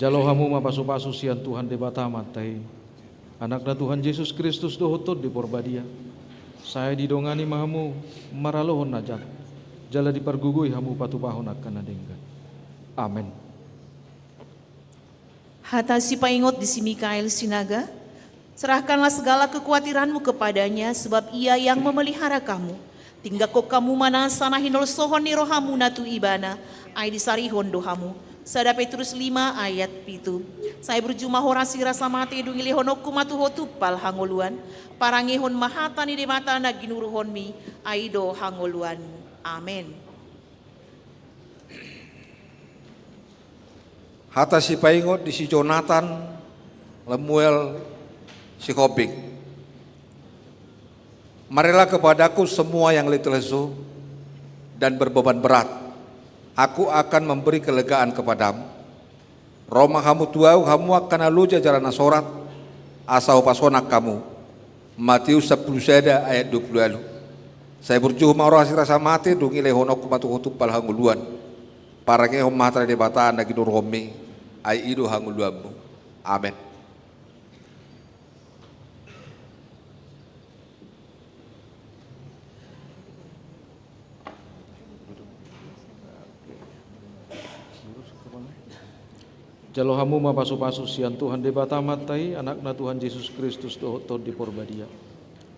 Jalo hamu ma pasupasu sian Tuhan Debata Amanta i, Anakna Tuhan Jesus Kristus dohot Tondi Porbadia. Sai didongani ma hamu maralohon na jat, jala dipargogoi hamu patupahon angka na denggan. Amen. Hata sipaingot di si Mikael Sinaga, serahkanlah segala kekhawatiranmu kepada-Nya, sebab Ia yang memelihara kamu. Tinggangkon hamu ma nasa na hinolsohon ni rohamuna tu Ibana, ai disarihon do hamu. Sada Petrus lima ayat pitu. Sai burju ma ho rasirasa mate, dung ilehononku ma tu ho tumpal hangoluan. Parangehon ma hata ni Debata na ginuruhonmi, ai i do hangoluanmu. Amen. Hata sipaingot di si Jonathan Lemuel Sihombing. Marilah kepadaku semua yang letih lesu dan berbeban berat, aku akan memberi kelegaan kepadamu. Ro ma hamu tu ahu, hamu angka na loja jala na sorat, asa hupasonang hamu. Matius sampulu sada ayat dua pulu ualu. Sai burju ma ho rasirasa mate, dung ilehononku ma tu ho tumpal hangoluan. Parangehon ma hata ni Debata na ginuruhonmi, ai i do hangoluanmu. Amen. Jalo hamu ma pasupasu sian Tuhan Debata Amanta i, Anakna Tuhan Jesus Kristus dohot Tondi Porbadia.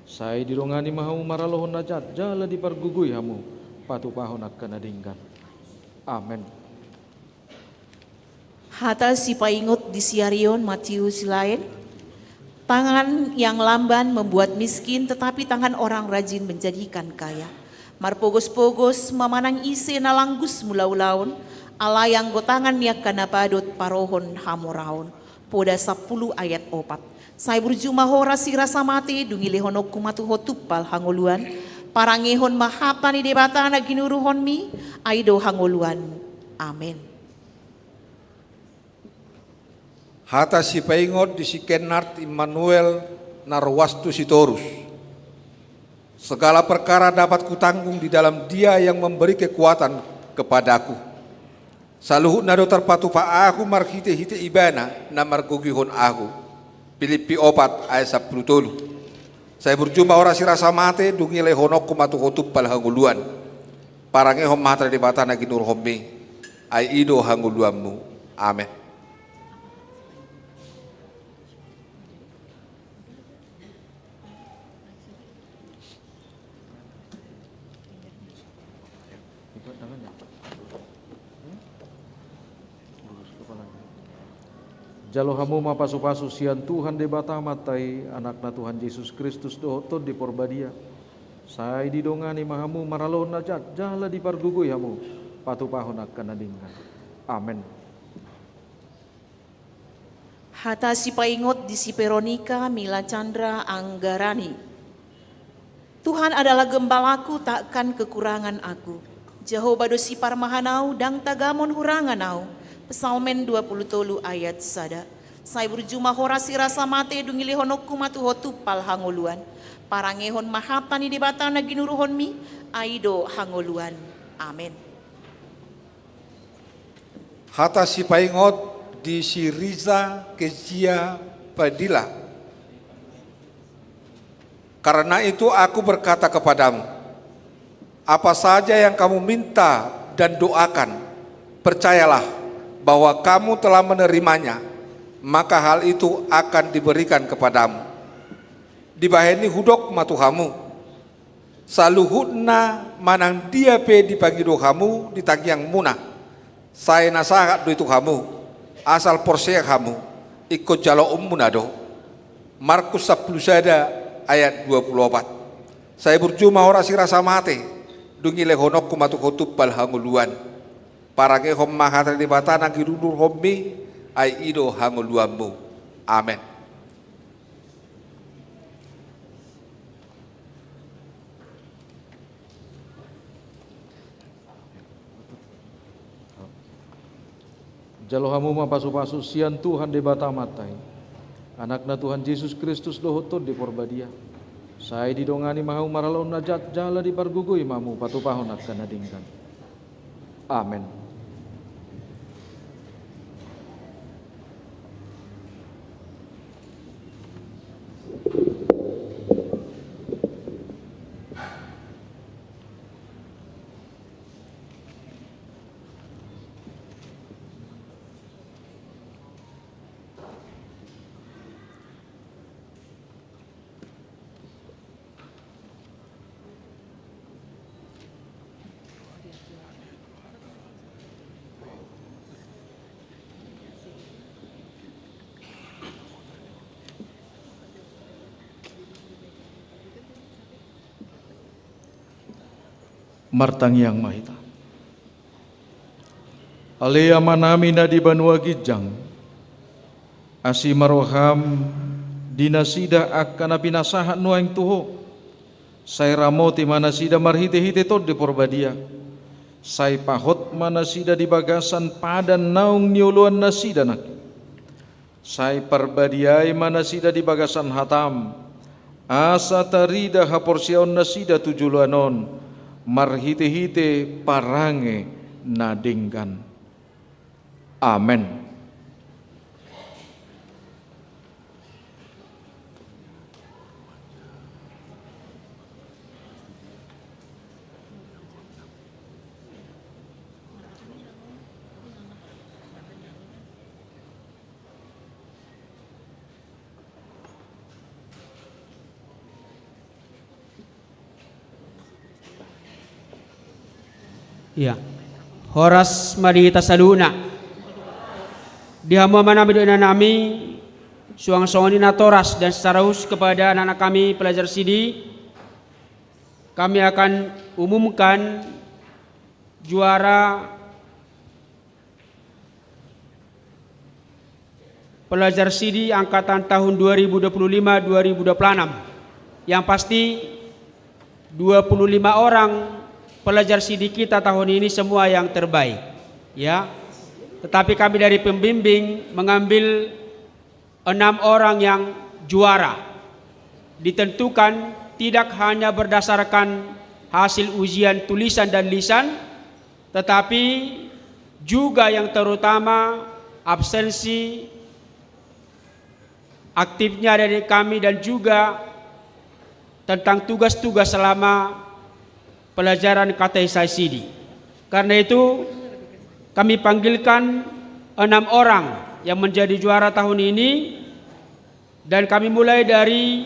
Sai didongani ma hamu maralohon na jat, jala dipargogoi hamu patupahon angka na denggan. Amen. Hata sipaingot di si Arion Matius Silaen. Tangan yang lamban membuat miskin, tetapi tangan orang rajin menjadikan kaya. Marpogos-pogos ma manang ise na langgus mulaulaon, alai anggo tangan ni angka na padot parohon hamoraon. Poda sampulu ayat opat. Sai burju ma ho rasirasa mate, dung ilehononku ma tu ho tumpal hangoluan. Parangehon ma hata ni Debata na ginuruhonmi, ai i do hangoluanmu. Amen. Hata sipaingot di si Kennard Immanuel Narwastu Sitorus. Segala perkara dapat kutanggung di dalam Dia yang memberi kekuatan kepadaku. Saluhutna do tarpatupa ahu marhite-hite Ibana na margogoihon ahu. Pilippi opat ayat sampulu tolu. Sai burju ma ho rasirasa mate, dung ilehononku ma tu ho tumpal hangoluan. Parangehon ma hata ni Debata na ginuruhonmi, ai i do hangoluanmu. Amen. Jalo hamu ma pasu-pasu sian Tuhan Debata Amanta i, Anakna Tuhan Jesus Kristus dohot Tondi Porbadia. Sai didongani ma hamu maralohon na jat, jala dipargogoi hamu patupahon angka na denggan. Amen. Hata sipaingot di si Veronica Mila Chandra Anggarani. Tuhan adalah gembalaku, takkan kekurangan aku. Jahowa do siparmahan au, ndang tagamon hurangan au. Psalmen dua puluh tolu ayat sada. Sai burju ma horas i rasa mate, dung i lehononku ma tu ho tumpal hangoluan. Parangehon ma hata ni Debata na ginuruhonmi, ai do hangoluan. Amen. Hata sipaingot di si Riza Kezia Padilla. Karena itu aku berkata kepadamu, apa saja yang kamu minta dan doakan, percayalah bahwa kamu telah menerimanya, maka hal itu akan diberikan kepadamu. Dibahen i hudok ma tu hamu, saluhutna manang dia pe dipangido hamu di tangiangmuna, sai na sahat do i tu hamu, asal porsea hamu, ingkon jaloonmuna do. Markus sampulu sada ayat dua puluh opat. Sai burju ma horas i rasa mate, dung i lehononku ma tu ho tumpal hangoluan. Parangehon ma hata ni Debata na ginuruhonmi, ai i do hangoluanmu. Amen. Jalo hamu ma pasu-pasu sian Tuhan Debata Amanta i, Anakna Tuhan Jesus Kristus dohot Tondi Porbadia. Sai didongani ma hamu maralohon na jat, jala dipargogoi ma hamu patupahon angka na denggan. Amen. Martangiang ma hita. Ale Amanami na di banua ginjang, asi ma roham di nasida angka na pinasahat nuaeng tu Ho. Sai ramoti ma nasida marhite-hite Tondi Porbadia. Sai pahot ma nasida di bagasan padan naung nioloan nasida nangkin. Sai parbadiai ma nasida di bagasan hatam, asa tarida haporseaon nasida tu joloan on, marhite-hite parange na denggan. Amen. Ia, horas ma di hita saluhutna. Di hamu amanami dohot inanami, suang songon i natoras dan secara khusus kepada anak-anak kami pelajar sidi, kami akan umumkan juara pelajar sidi angkatan tahun dua ribu dua puluh lima dua ribu dua puluh enam. Yang pasti, dua puluh lima orang pelajar sidi kita tahun ini semua yang terbaik, ya. Tetapi kami dari pembimbing mengambil enam orang yang juara. Ditentukan tidak hanya berdasarkan hasil ujian tulisan dan lisan, tetapi juga yang terutama absensi aktifnya dari kami dan juga tentang tugas-tugas selama pelajaran katehizasi sidi. Karena itu, kami panggilkan enam orang yang menjadi juara tahun ini, dan kami mulai dari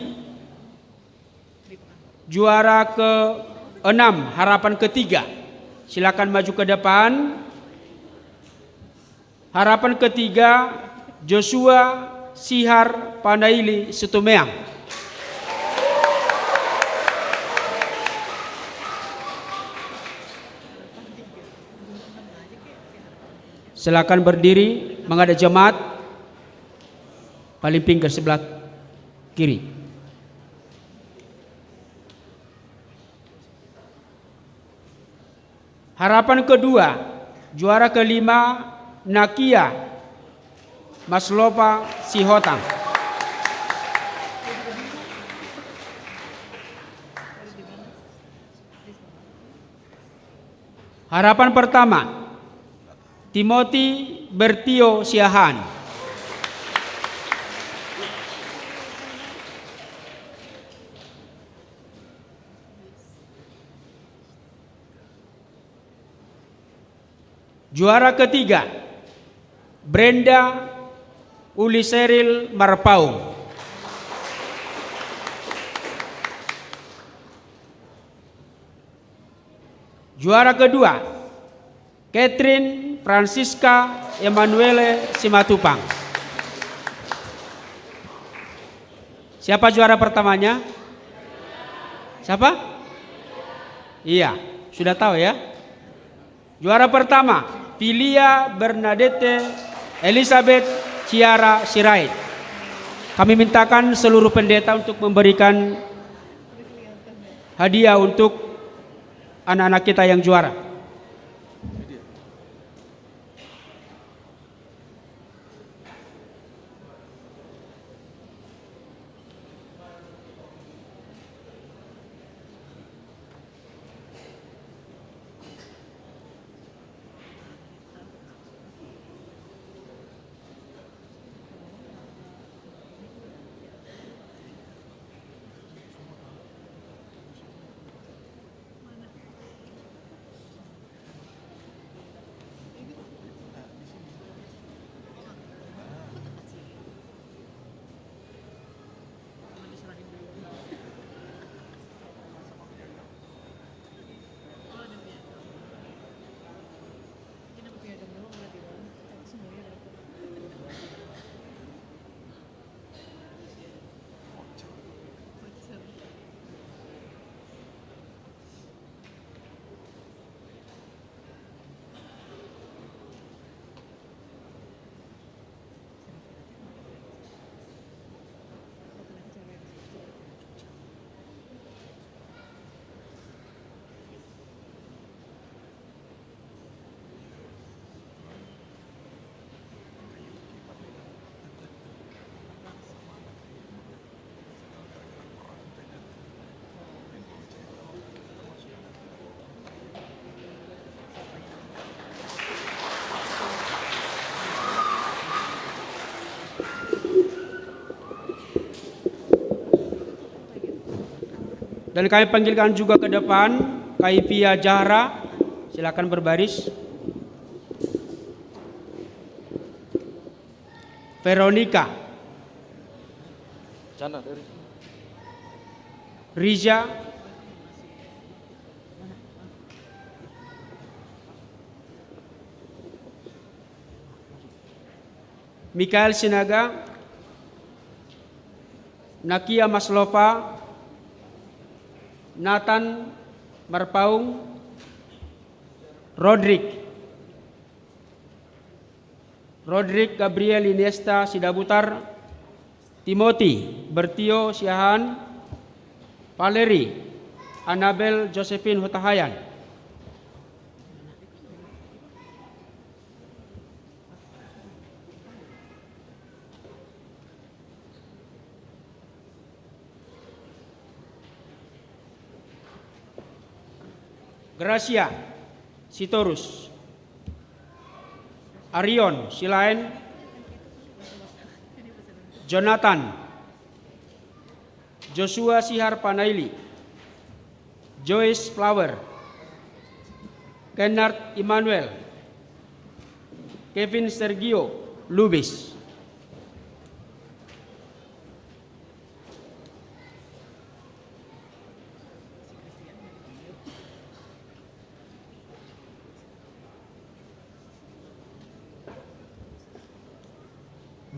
juara keenam, harapan ketiga. Silakan maju ke depan. Harapan ketiga, Joshua Sihar Panaili Situmeang. Silakan berdiri, menghadap jemaat. Paling pinggir sebelah kiri. Harapan kedua, juara kelima, Nakia Maslova Sihotang. Harapan pertama, Timothy Bertio Siahaan. Juara ketiga, Brenda Uli Seril Marpaung. Juara kedua, Catherine Francisca Emanuele Simatupang. Siapa juara pertamanya? Siapa? Iya, sudah tahu ya. Juara pertama, Filia Bernadette Elizabeth Ciara Sirait. Kami mintakan seluruh pendeta untuk memberikan hadiah untuk anak-anak kita yang juara. Dan kami panggilkan juga ke depan, Kaipia Zahra, silakan berbaris. Veronica. Riza. Mikael Sinaga. Nakia Maslova. Nathan Marpaung. Rodrik. Rodrik Gabriel Iniesta Sidabutar, Timothy Bertio Siahaan, Valeri Anabel Josephine Hutahaean. Gracia Sitorus, Arion Silaen, Jonathan, Joshua Sihar Panaili, Joyce Flower, Kennard Emmanuel, Kevin Sergio Lubis.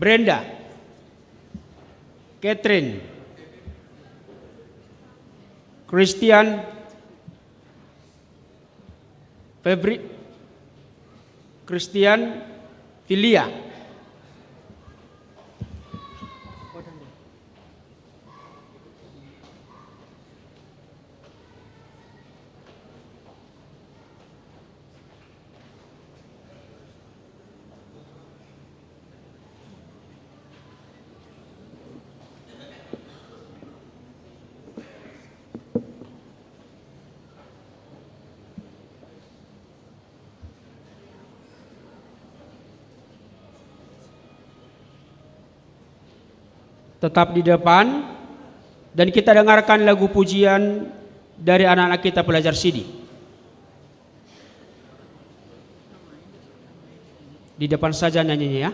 Brenda, Catherine, Christian, Febri, Christian, Filia. Tetap di depan, dan kita dengarkan lagu pujian dari anak-anak kita pelajar sidi. Di depan saja nyanyinya, ya.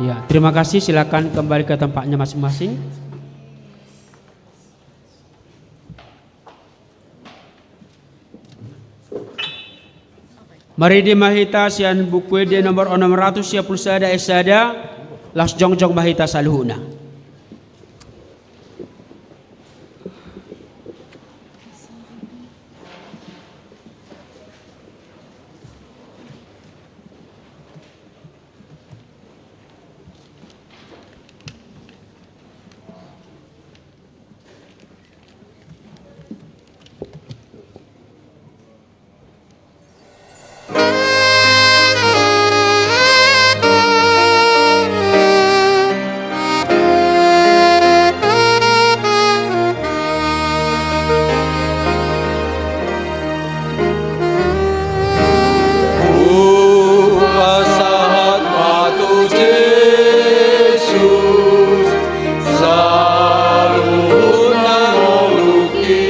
Ya, terima kasih. Silakan kembali ke tempatnya masing-masing. Marende ma hita sian Buku Ende nomor onom ratus sia pulu sada ayat sada, laos jongjong ma hita saluhutna. Hupasahat ma tu Jesus saluhut na ngolungki.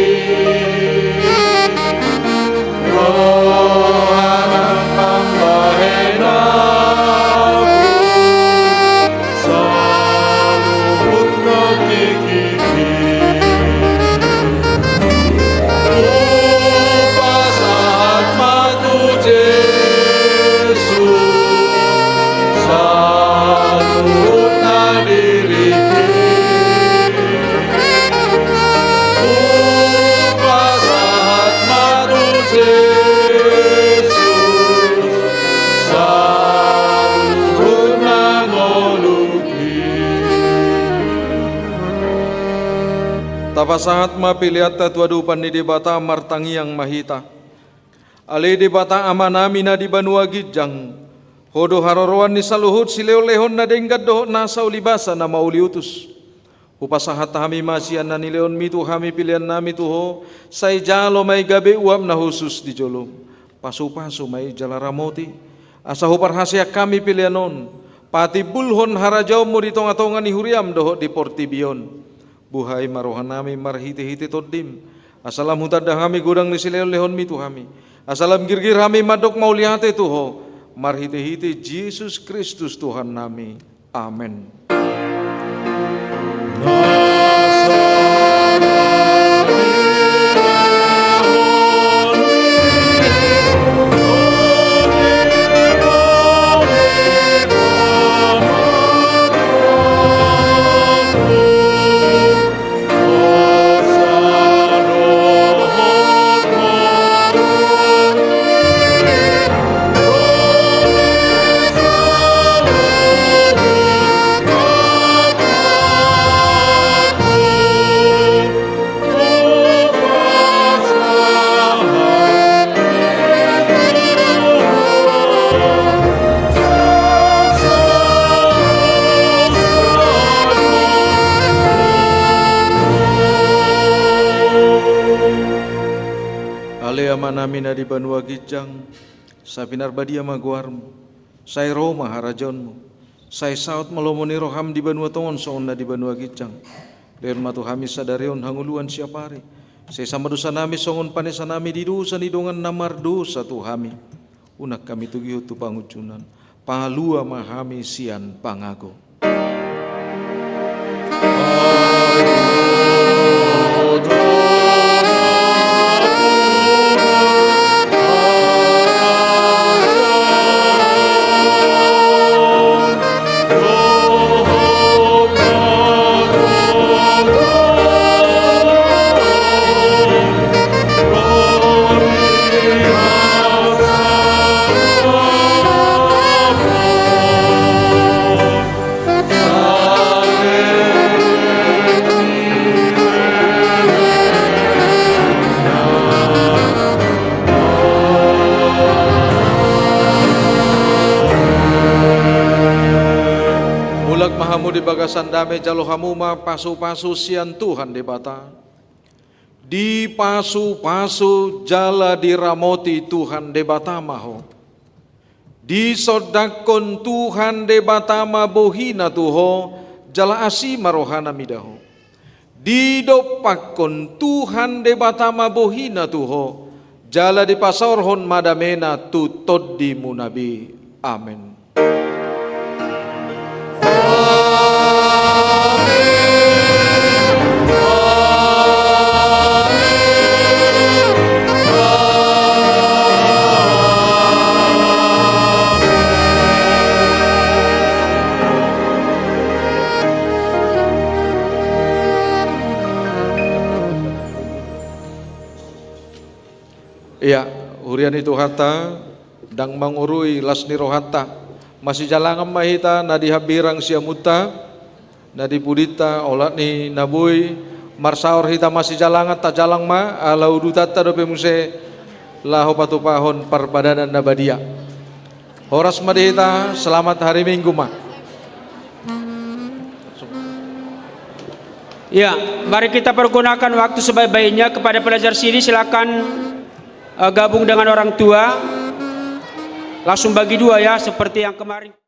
Roha nang pambahenanku saluhutna tingki. Hupasahat ma tu Jesus saluhutna diringki. Hupasahat ma tu Jesus saluhutna ngolungki. Tapasahat ma peleanta tu adopan ni Debata. Martangiang ma hita. Ale Debata Amanami na di banua ginjang, Ho do haroroan ni saluhut silehonlehon na denggan dohot nasa ulibasa na mauliutus. Hupasahat hami ma sian na nilehonMi tu hami peleannami tu Ho, sai jalo ma i gabe uap na hushus di joloM. Pasupasu ma i jala ramoti, asa huparhaseang hami pelean on patimbulhon harajaonMu di tongatonga ni huriaM dohot di portibi on. Buhai ma rohanami marhitehite TondiM, asa lam hutanda hami godang ni silehonlehonMi tu hami, asa lam girgir hami mandok mauliate tu Ho, marhitehite Jesus Kristus Tuhannami. Amen. Ale Amanami na di banua ginjang, sai pinarbadia ma goarMu, sai ro ma harajaonMu, sai saut ma lomo ni rohaM di banua tonga on songon na di banua ginjang. Lehon ma tu hami sadari on hangoluan siapari. Sesa ma dosanami songon panesanami di dosa ni dongan na mardosa tu hami. Unang hami togihon tu pangunjunan. Palua ma hami sian pangago. Mulak ma hamu di bagasan dame, jalo hamu ma pasupasu sian Tuhan Debata. Dipasupasu jala diramoti Tuhan Debata ma ho. Disondangkon Tuhan Debata ma bohiNa tu ho, jala asi ma rohaNa mida ho. Didompakkon Tuhan Debata ma bohiNa tu ho, jala dipasaorhon ma dameNa tu tondimuna be. Amen. Ia, huria ni Tuhanta, ndang mangorui las ni rohanta. Masijalangan ma hita na di hambirang siamunta, na di pudinta, olat ni na boi marsaor hita masijalangan, tajalang ma, ala udutanta dope muse laho patupahon parpadanan na badia. Horas ma di hita, selamat hari Minggu ma. Ya, mari kita pergunakan waktu sebaik-baiknya kepada pelajar sini, silakan eh, gabung dengan orang tua. Langsung bagi dua ya, seperti yang kemarin.